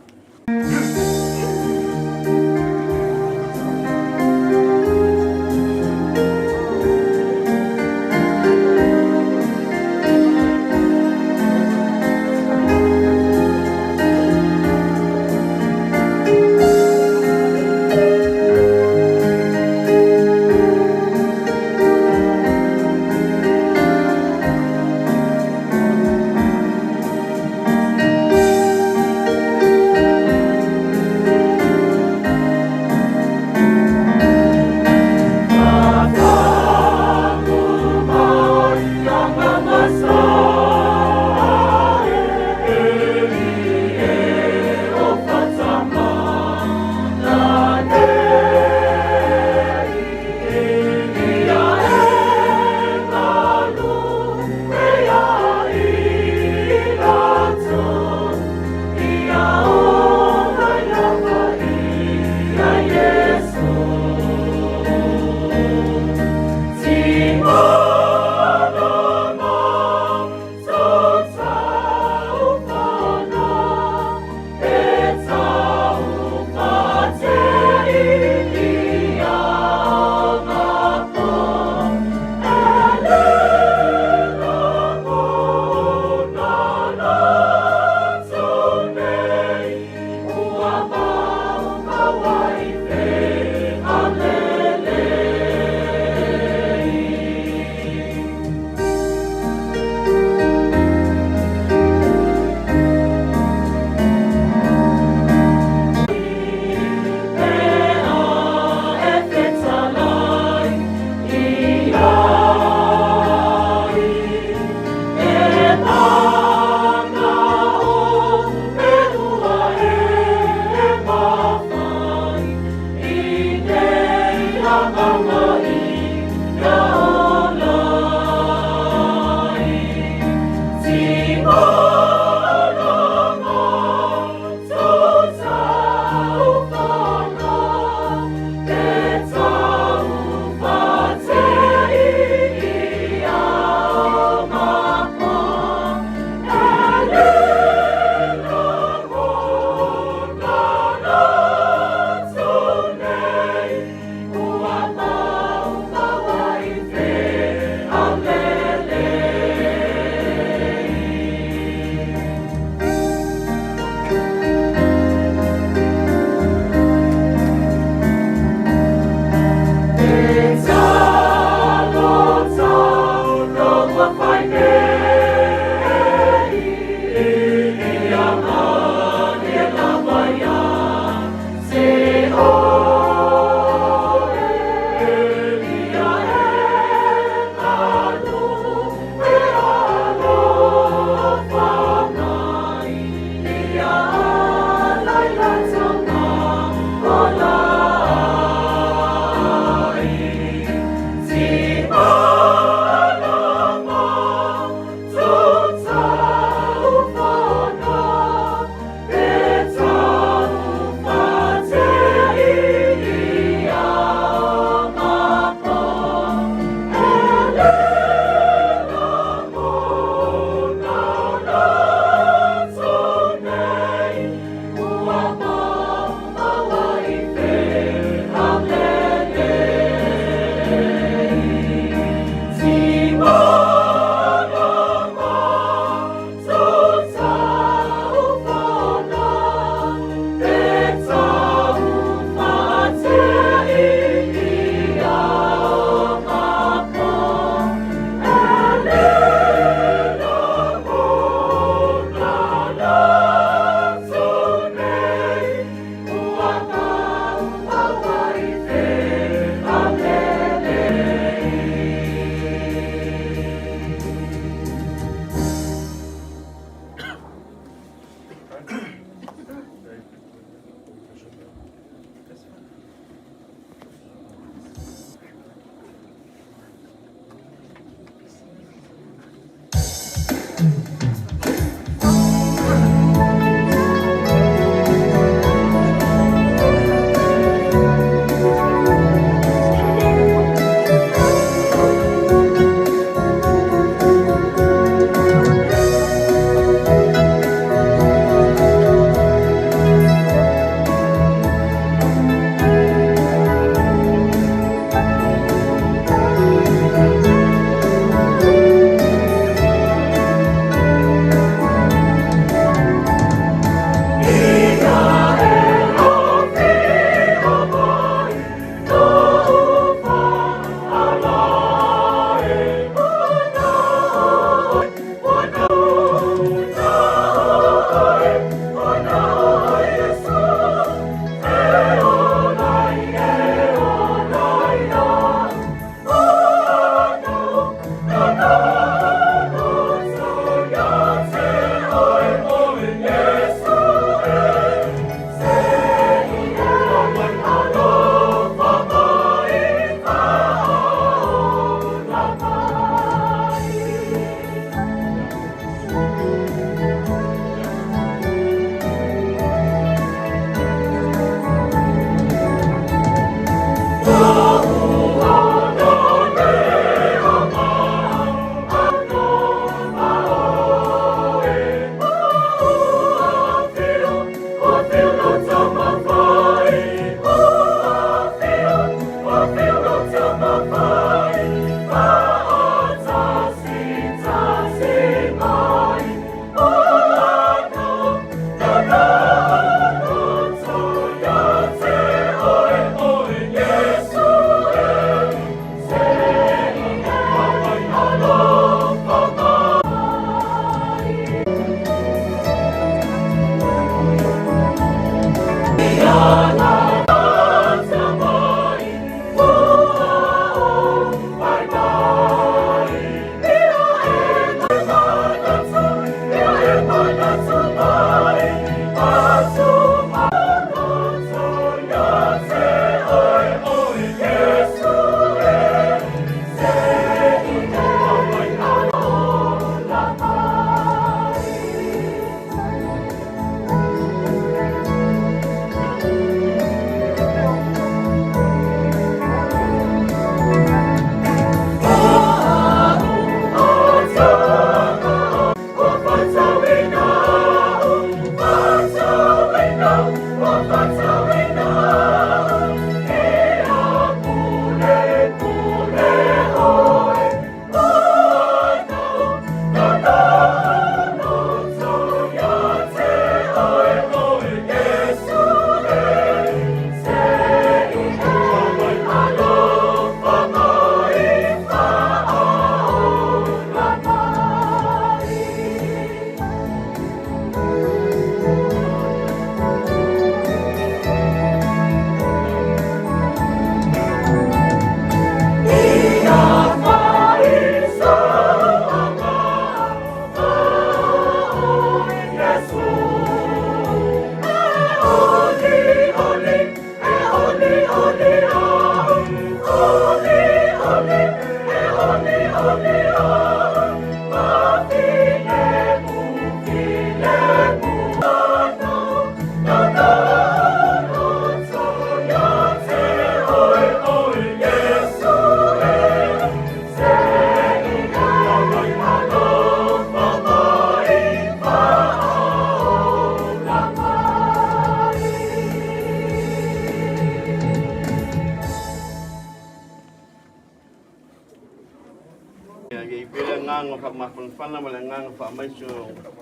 Ia i ai pea le agaga o faamafanafana ma le agaga faamaise o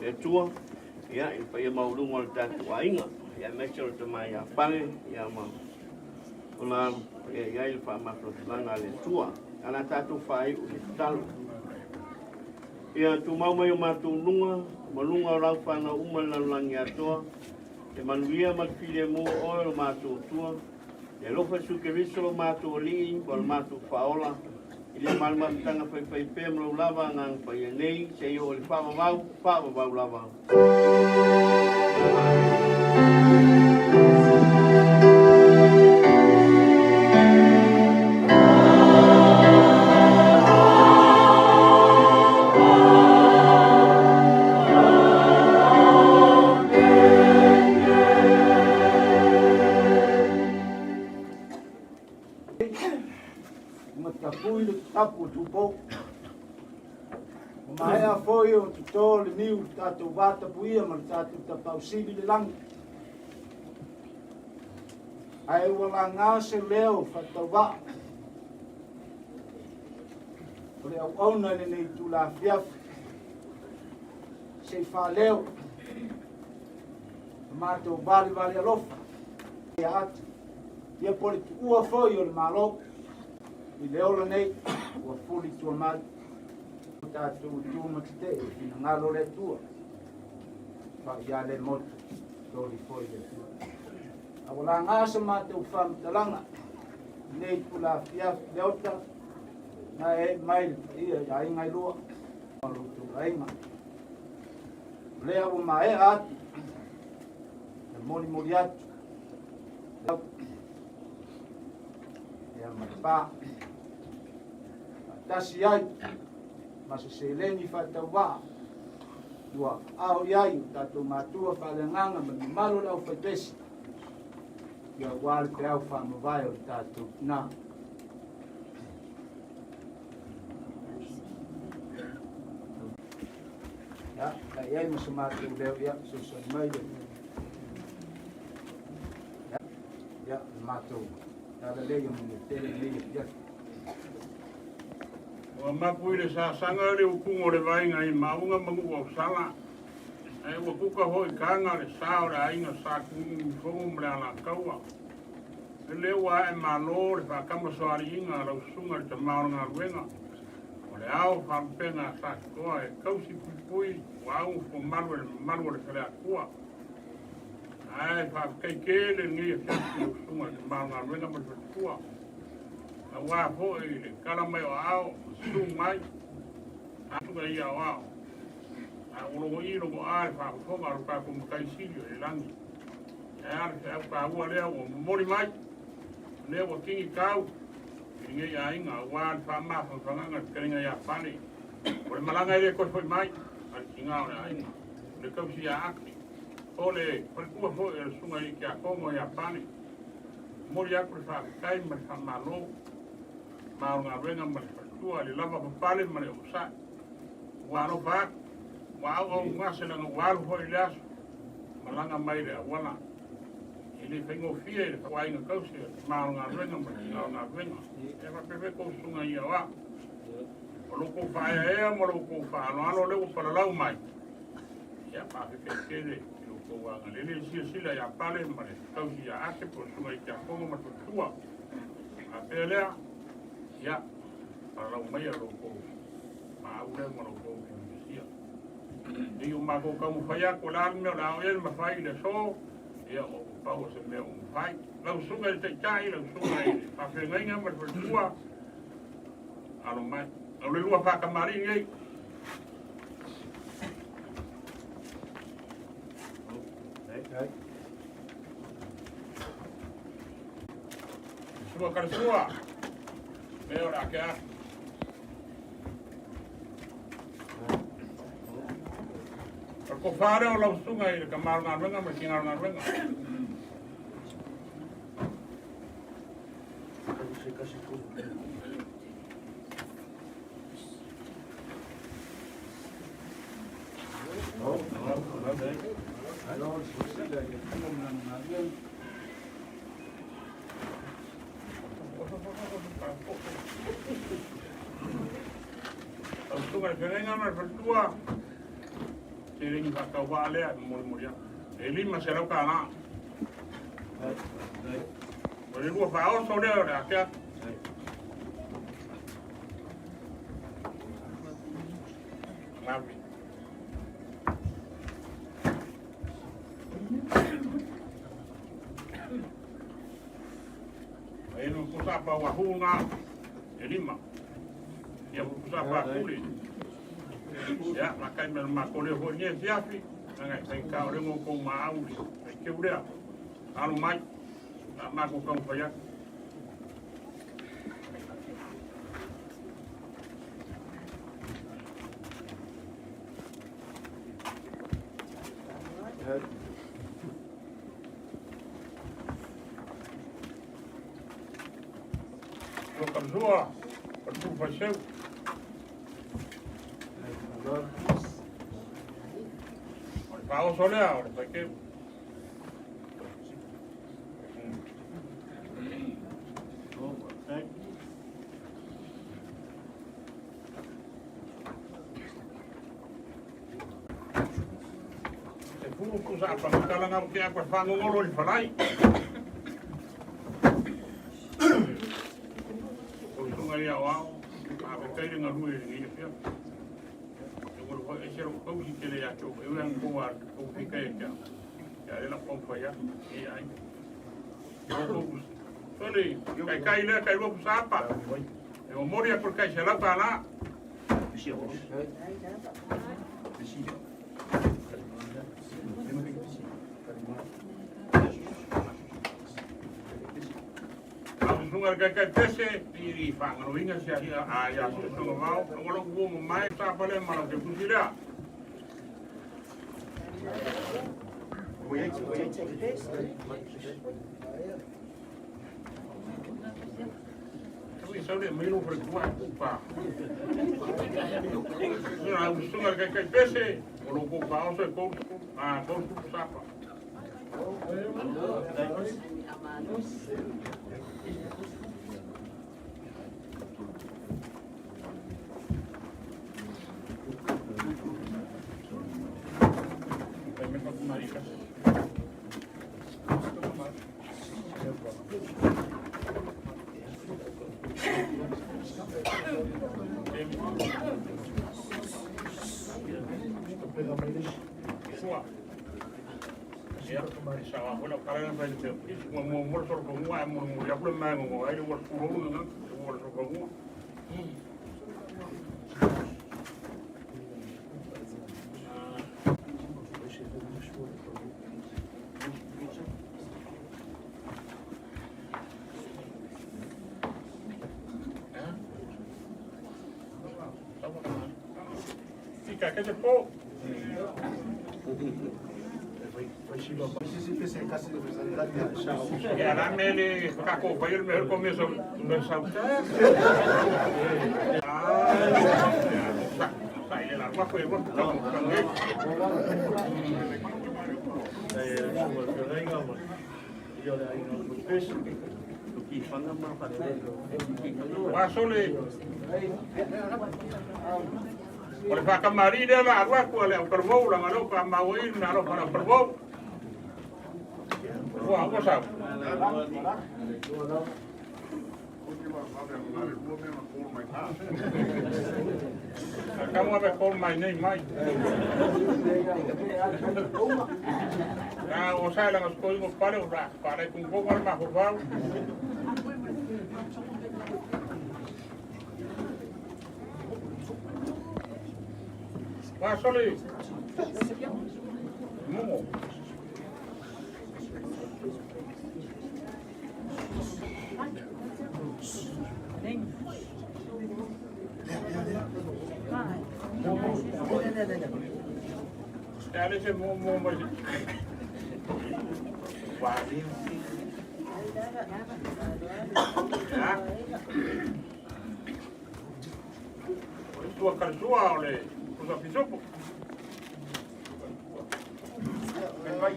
le Atua, ia, i le paia maualuga o le tatou aiga, ia, aemaise o le tama ia Pale, ia, ma ona alo, ia i ai le faamafanafanaga a le Atua. A la tatou faaiu i le tatalo. Ia tumau mai o matou luga, ma luga o lau fanau uma i le lalolagi atoa, e manuia ma le filemu o oe o lo matou Atua, E alofa Iesu Keriso lo matou Alii ma lo matou Faaola, i le malamalamataga faifai pea ma lou lava Agaga Paia nei, seia oo i le faavavau, faavavau lava. Amene. Matapui le tapu o Tupou. Ua maea foi o toto le niu le tatou vatapuia ma le tatou tapausili le lagi. Ae ua laga se leo faatauvaa o le auauna i lenei itula afiafi se i faaleo ma matou valevale alofa ia atu ia po le tuua foi o le Malo i le ola nei ua fuli tua mai o tatou tu ma tetee i finagalo o le Atua faia le motu toli foi le Atua. A ua laga sa matou faamatalaga nei itula afiafi Leota na e mai le paia i aiga e lua o lo outou aiga. O lea ua maea atu e molimoli atu ia ma le pa faatasi ai ma se seleni faatauvaa ua ao i ai o tatou matua faaleagaga ma le mamalu o le aufaipesi ia aua le peau faamavae o le tatou tina. Ia, la i ai ma so matou leo, ia, fesoasoani mai le ia, ia, le matou tala lea ia manuia tele lenei afiafi. Ua mapu i le sasaga le upuga o le vaega i Maauga ma Nuuausala, ae ua kuka foi kaga le sa o le aiga Sa Tununufono ma le Alataua. E le ua ae malo le faatamasoaliiga a lau susuga i le tama o le galuega, o le ao faalupega a Satitoa e tausi puipui ua aunofomalu e le mamalu o le Faleatua. Ae faafetai tele lenei afiafi i lau susuga i le tama o le galuega ma le faletua, aua foi le tala mai o aao ma susu mai atuga ia o ao. A ua logoii logoa le faafofoga a lo tatou Matai Sili o i le lagi. Ae a le feau taua lea ua momoli mai, o lea ua tini tau i lenei aiga aua le faamafanafanaga i le fetalaiga ia Pale. O le malaga e le toe foi mai a le tiga o le aiga, o le tausi ia Ake, o le faletua foi o le susuga i le Tiakono ia Pale. Momoli atu le faafetai ma le faamalo ma o le galuega ma le faletua i le lava papale ma le onosai. Ua alofa atu, ua auaugase leaga ua alu foi le aso malaga mai le auala. E le faigofie le fauaiga tausi o le tama o le galuega ma le tina o le galuega. E faapea foi tou susuga ia o au. O lo outou faaeaea ma lo outou faaaloalo lea ua palalau mai. Ia, faafetai tele i lo outou agalelei silasila ia Pale ma le tausi ia Ake po o le susuga i Tiakono ma le faletua. Faapea lea, ia, palalau maia lo outou maau lea ma lo outou fiafia. Nei o matou taumafai atu, o le a le mea o le a oo i ai le mafai i le aso, ia ua pau o se mea ua mafai. Lau susuga i le Taitai, lau susuga i le faafeagaiga ma le faletua, alo mai. O le lua faatamalii nei. Sua Kalesua, me o le ake ake. Tofa lea o lau susuga i le tama o le galuega ma le tiga o le galuega. Lau susuga i le feagaiga ma le faletua, seleni faatauvaa lea e molimoli atu. E $500. O le lua faaoso lea o le ake atu. Mavi. E lu pusa pa wahunga e lima. Ia pusa pa kuli. Ia, ma kai me ma kole ho ni fiafi. Ngai kai ka o le ngo ko ma auli. Ai ke urea. Alu mai. Na ma ko kau pa ya. Lo kamsua, pa tu fa seu. O le faaoso lea, o le faikeu. E fulu kusa apa makalanga o ke a kwa whangongolo i whalai. O sunga ia o ao, a pe kaire ngā rue i ngi fia. E wala hoi e sero kau si tele ia tō, e uang kō a kau fi kai kia. Ia e la pau ia, e ai. Sole, kai kai lea kai rua kusa apa. E o mori a por kai se lau ka la. Au sunga kai kai pese i whangaro inga sia ia a ia sunga vau. O lo kuo mo mai sa pale mara te kusi lea. Tui sau le mai lo fre kua kupa. Ia au sunga kai kai pese o lo ko pa o se ko a ko sapa. Kai me pa marika. Sua. Ia, sa wa hola kala na fa te. Mo mo mo so ko mo mo mo ya ko ma mo ai wo fu ro na wo so ko mo. Fica que te po. Ia la mele kako vai el mejor comienzo no sauta. Ah. Sa sa ile la rua foi rua ko ko Wa sole. O le whakamari lea la arua kua le au karvou la ngalo ka maui na alo whana karvou. Ua, ua sau. Kamu ave call my name mai. Ah, o sa la ngos ko pale o ra, pare kung ko wal ma ho vau. Wa sole. Momo. E ale se mo mo mai. Ya. O le tua kalsua o le pusa pisopo. Vai,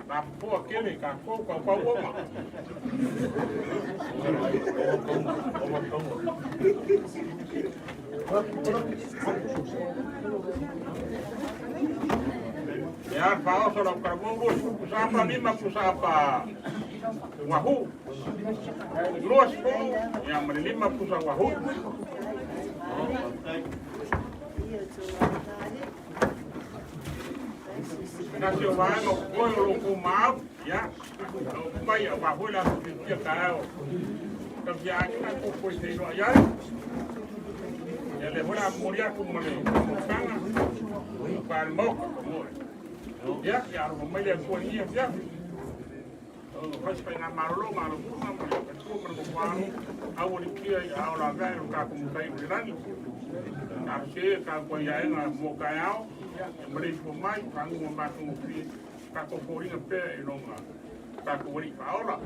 Na pua kele ka kou ka kau oma. Ia faaoso lau kalamou 20 pusa apa, 5 pusa apa uahu. 20 ia ma le 5 pusa uahu. Nasi o vaega o koe o lou maau, ia, o pai a wā la ku tia ka o. Ka fia ake ka ko koe te iloa iai. Ia le hola mori aku ma le mokanga, pa le moka ka moe. Ia, ia aro mai le kua ia fia. O fai pai ngā marolo, ngā lo kuma, ma le katua ma le mokwano, au ni kia i ao la vea i ka kumu kai o le lani. Ka se ka kua ia e ngā moka e ao, e mare fo mai, ka ngunga mātungu fi, ka ko fōringa pea e longa, ka ko wari whaola.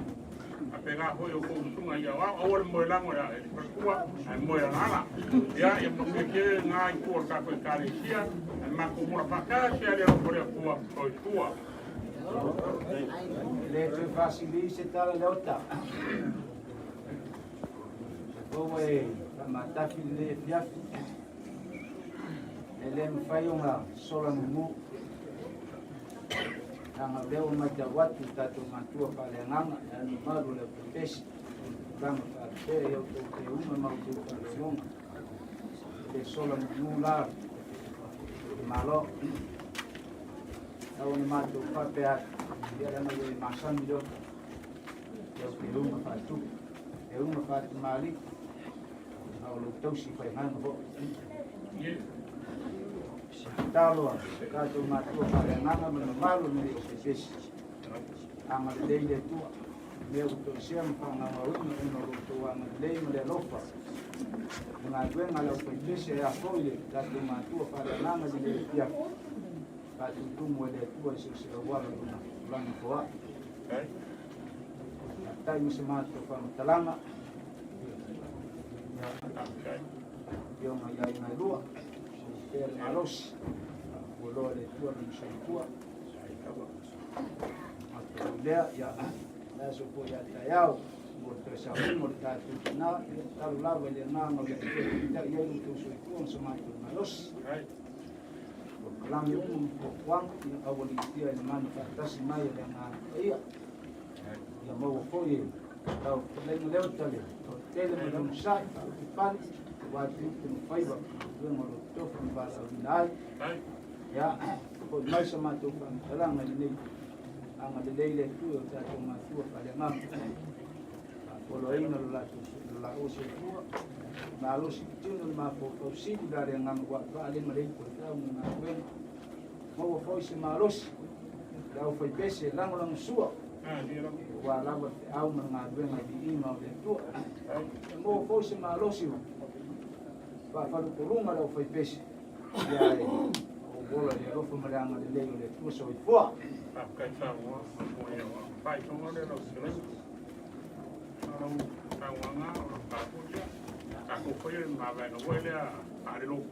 A pe ngā hoi o kou sunga i au au, le moe lango ia e whakua, a moe alala. Ia, ia makia ke ngā i kua ka koe kāresia, a mako mura whakāsia le ropo rea kua toi kua. Le toe faasili se tala le ota. Fou e faamatafi lenei afiafi. E lē mafai ona sola mumu. Aga o lea ua matau atu tatou matua faaleagaga e ale mamalu o le aufaipeси o tulaga faalupea ia outou teuga ma outou faalologa. E lē sola mumu la le malo. Tau ona matou faapea atu, ia leaga ua e masani le ota. Ia o teuga faatupu, teuga faatamalii, a o lou tausi faigaga fo'i. Tatalo a tatou matua faaleagaga ma le mamalu o lenei aufaipeси. Agalelei le Atua, mea ua toesea ma faagaogaoina ona o loutou agalelei ma le alofa. Le galuega a le aufaipeси e a foi le tatou matua faaleagaga i lenei afiafi. Faatutumu e le Atua i so o se auala lona tulaga foa'i. Faafetai mo se matou faamatalaga. Afioga i aiga e lua, pea le malosi, ua loa le Atua lona soifua. Matou lea, ia, le aso foi ia taeao, mo le toe sauiga o le tatou tinā, ia tatalo lava i le agaga o le Atua e taitai ai lo outou soifua ma so matou malosi. O kalame uma ma fuafuaga, ia aualiitia i le mana faatasi mai e le Agaga Paia. Ia maua foi e lau fetalaiga leo tale, o tele ma le onosai, faautupale, aua tiute ma faiva, galuega o lo tofi ma valaauina ai. Ia, foi mai sa matou faamatalaga i lenei agalelei le Atua o tatou matua faaleagaga. Faapoloaina lo latou lo laua soifua, malosi tino le mafaufau sili la le agaga ua faale ma le ipu o le feau ma le galuega. Maua foi se malosi, le aufaipese e lagolagosua, aua lava le feau ma le galuega i viiga o le Atua. E maua foi se malosi faafalupoluga le aufaipese, ia e ou ola i le alofa ma le agalelei o le Atua soifua. Faafetai saunoa, mo ia faaisoga lea lau fetalaiga. Lau saunoaga o lau tatou ia. Tatou faia le mavaega foi lea faalelotu.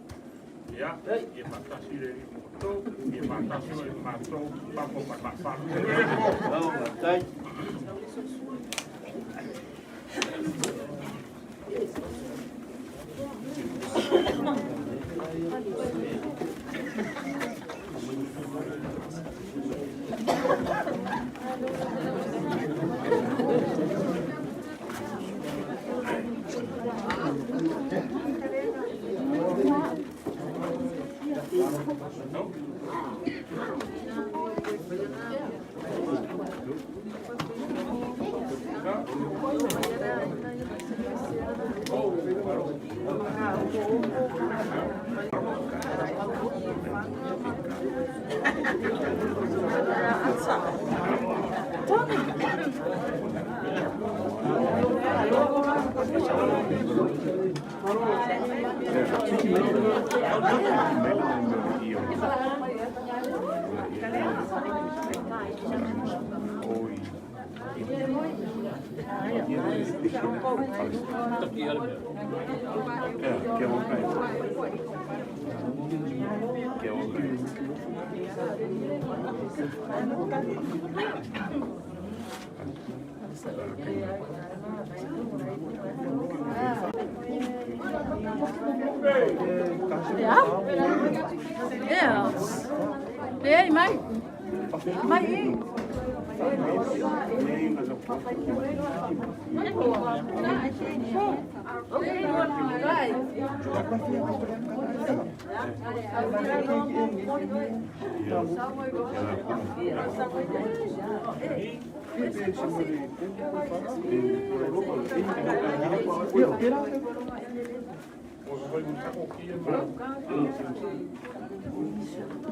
Ia, ia faatasi le alii ma outou, ia faatasi foi ma matou, papo ma le faafalo. Manuia le po. Faafetai. Ja. Ja. Leai mai. Mai i.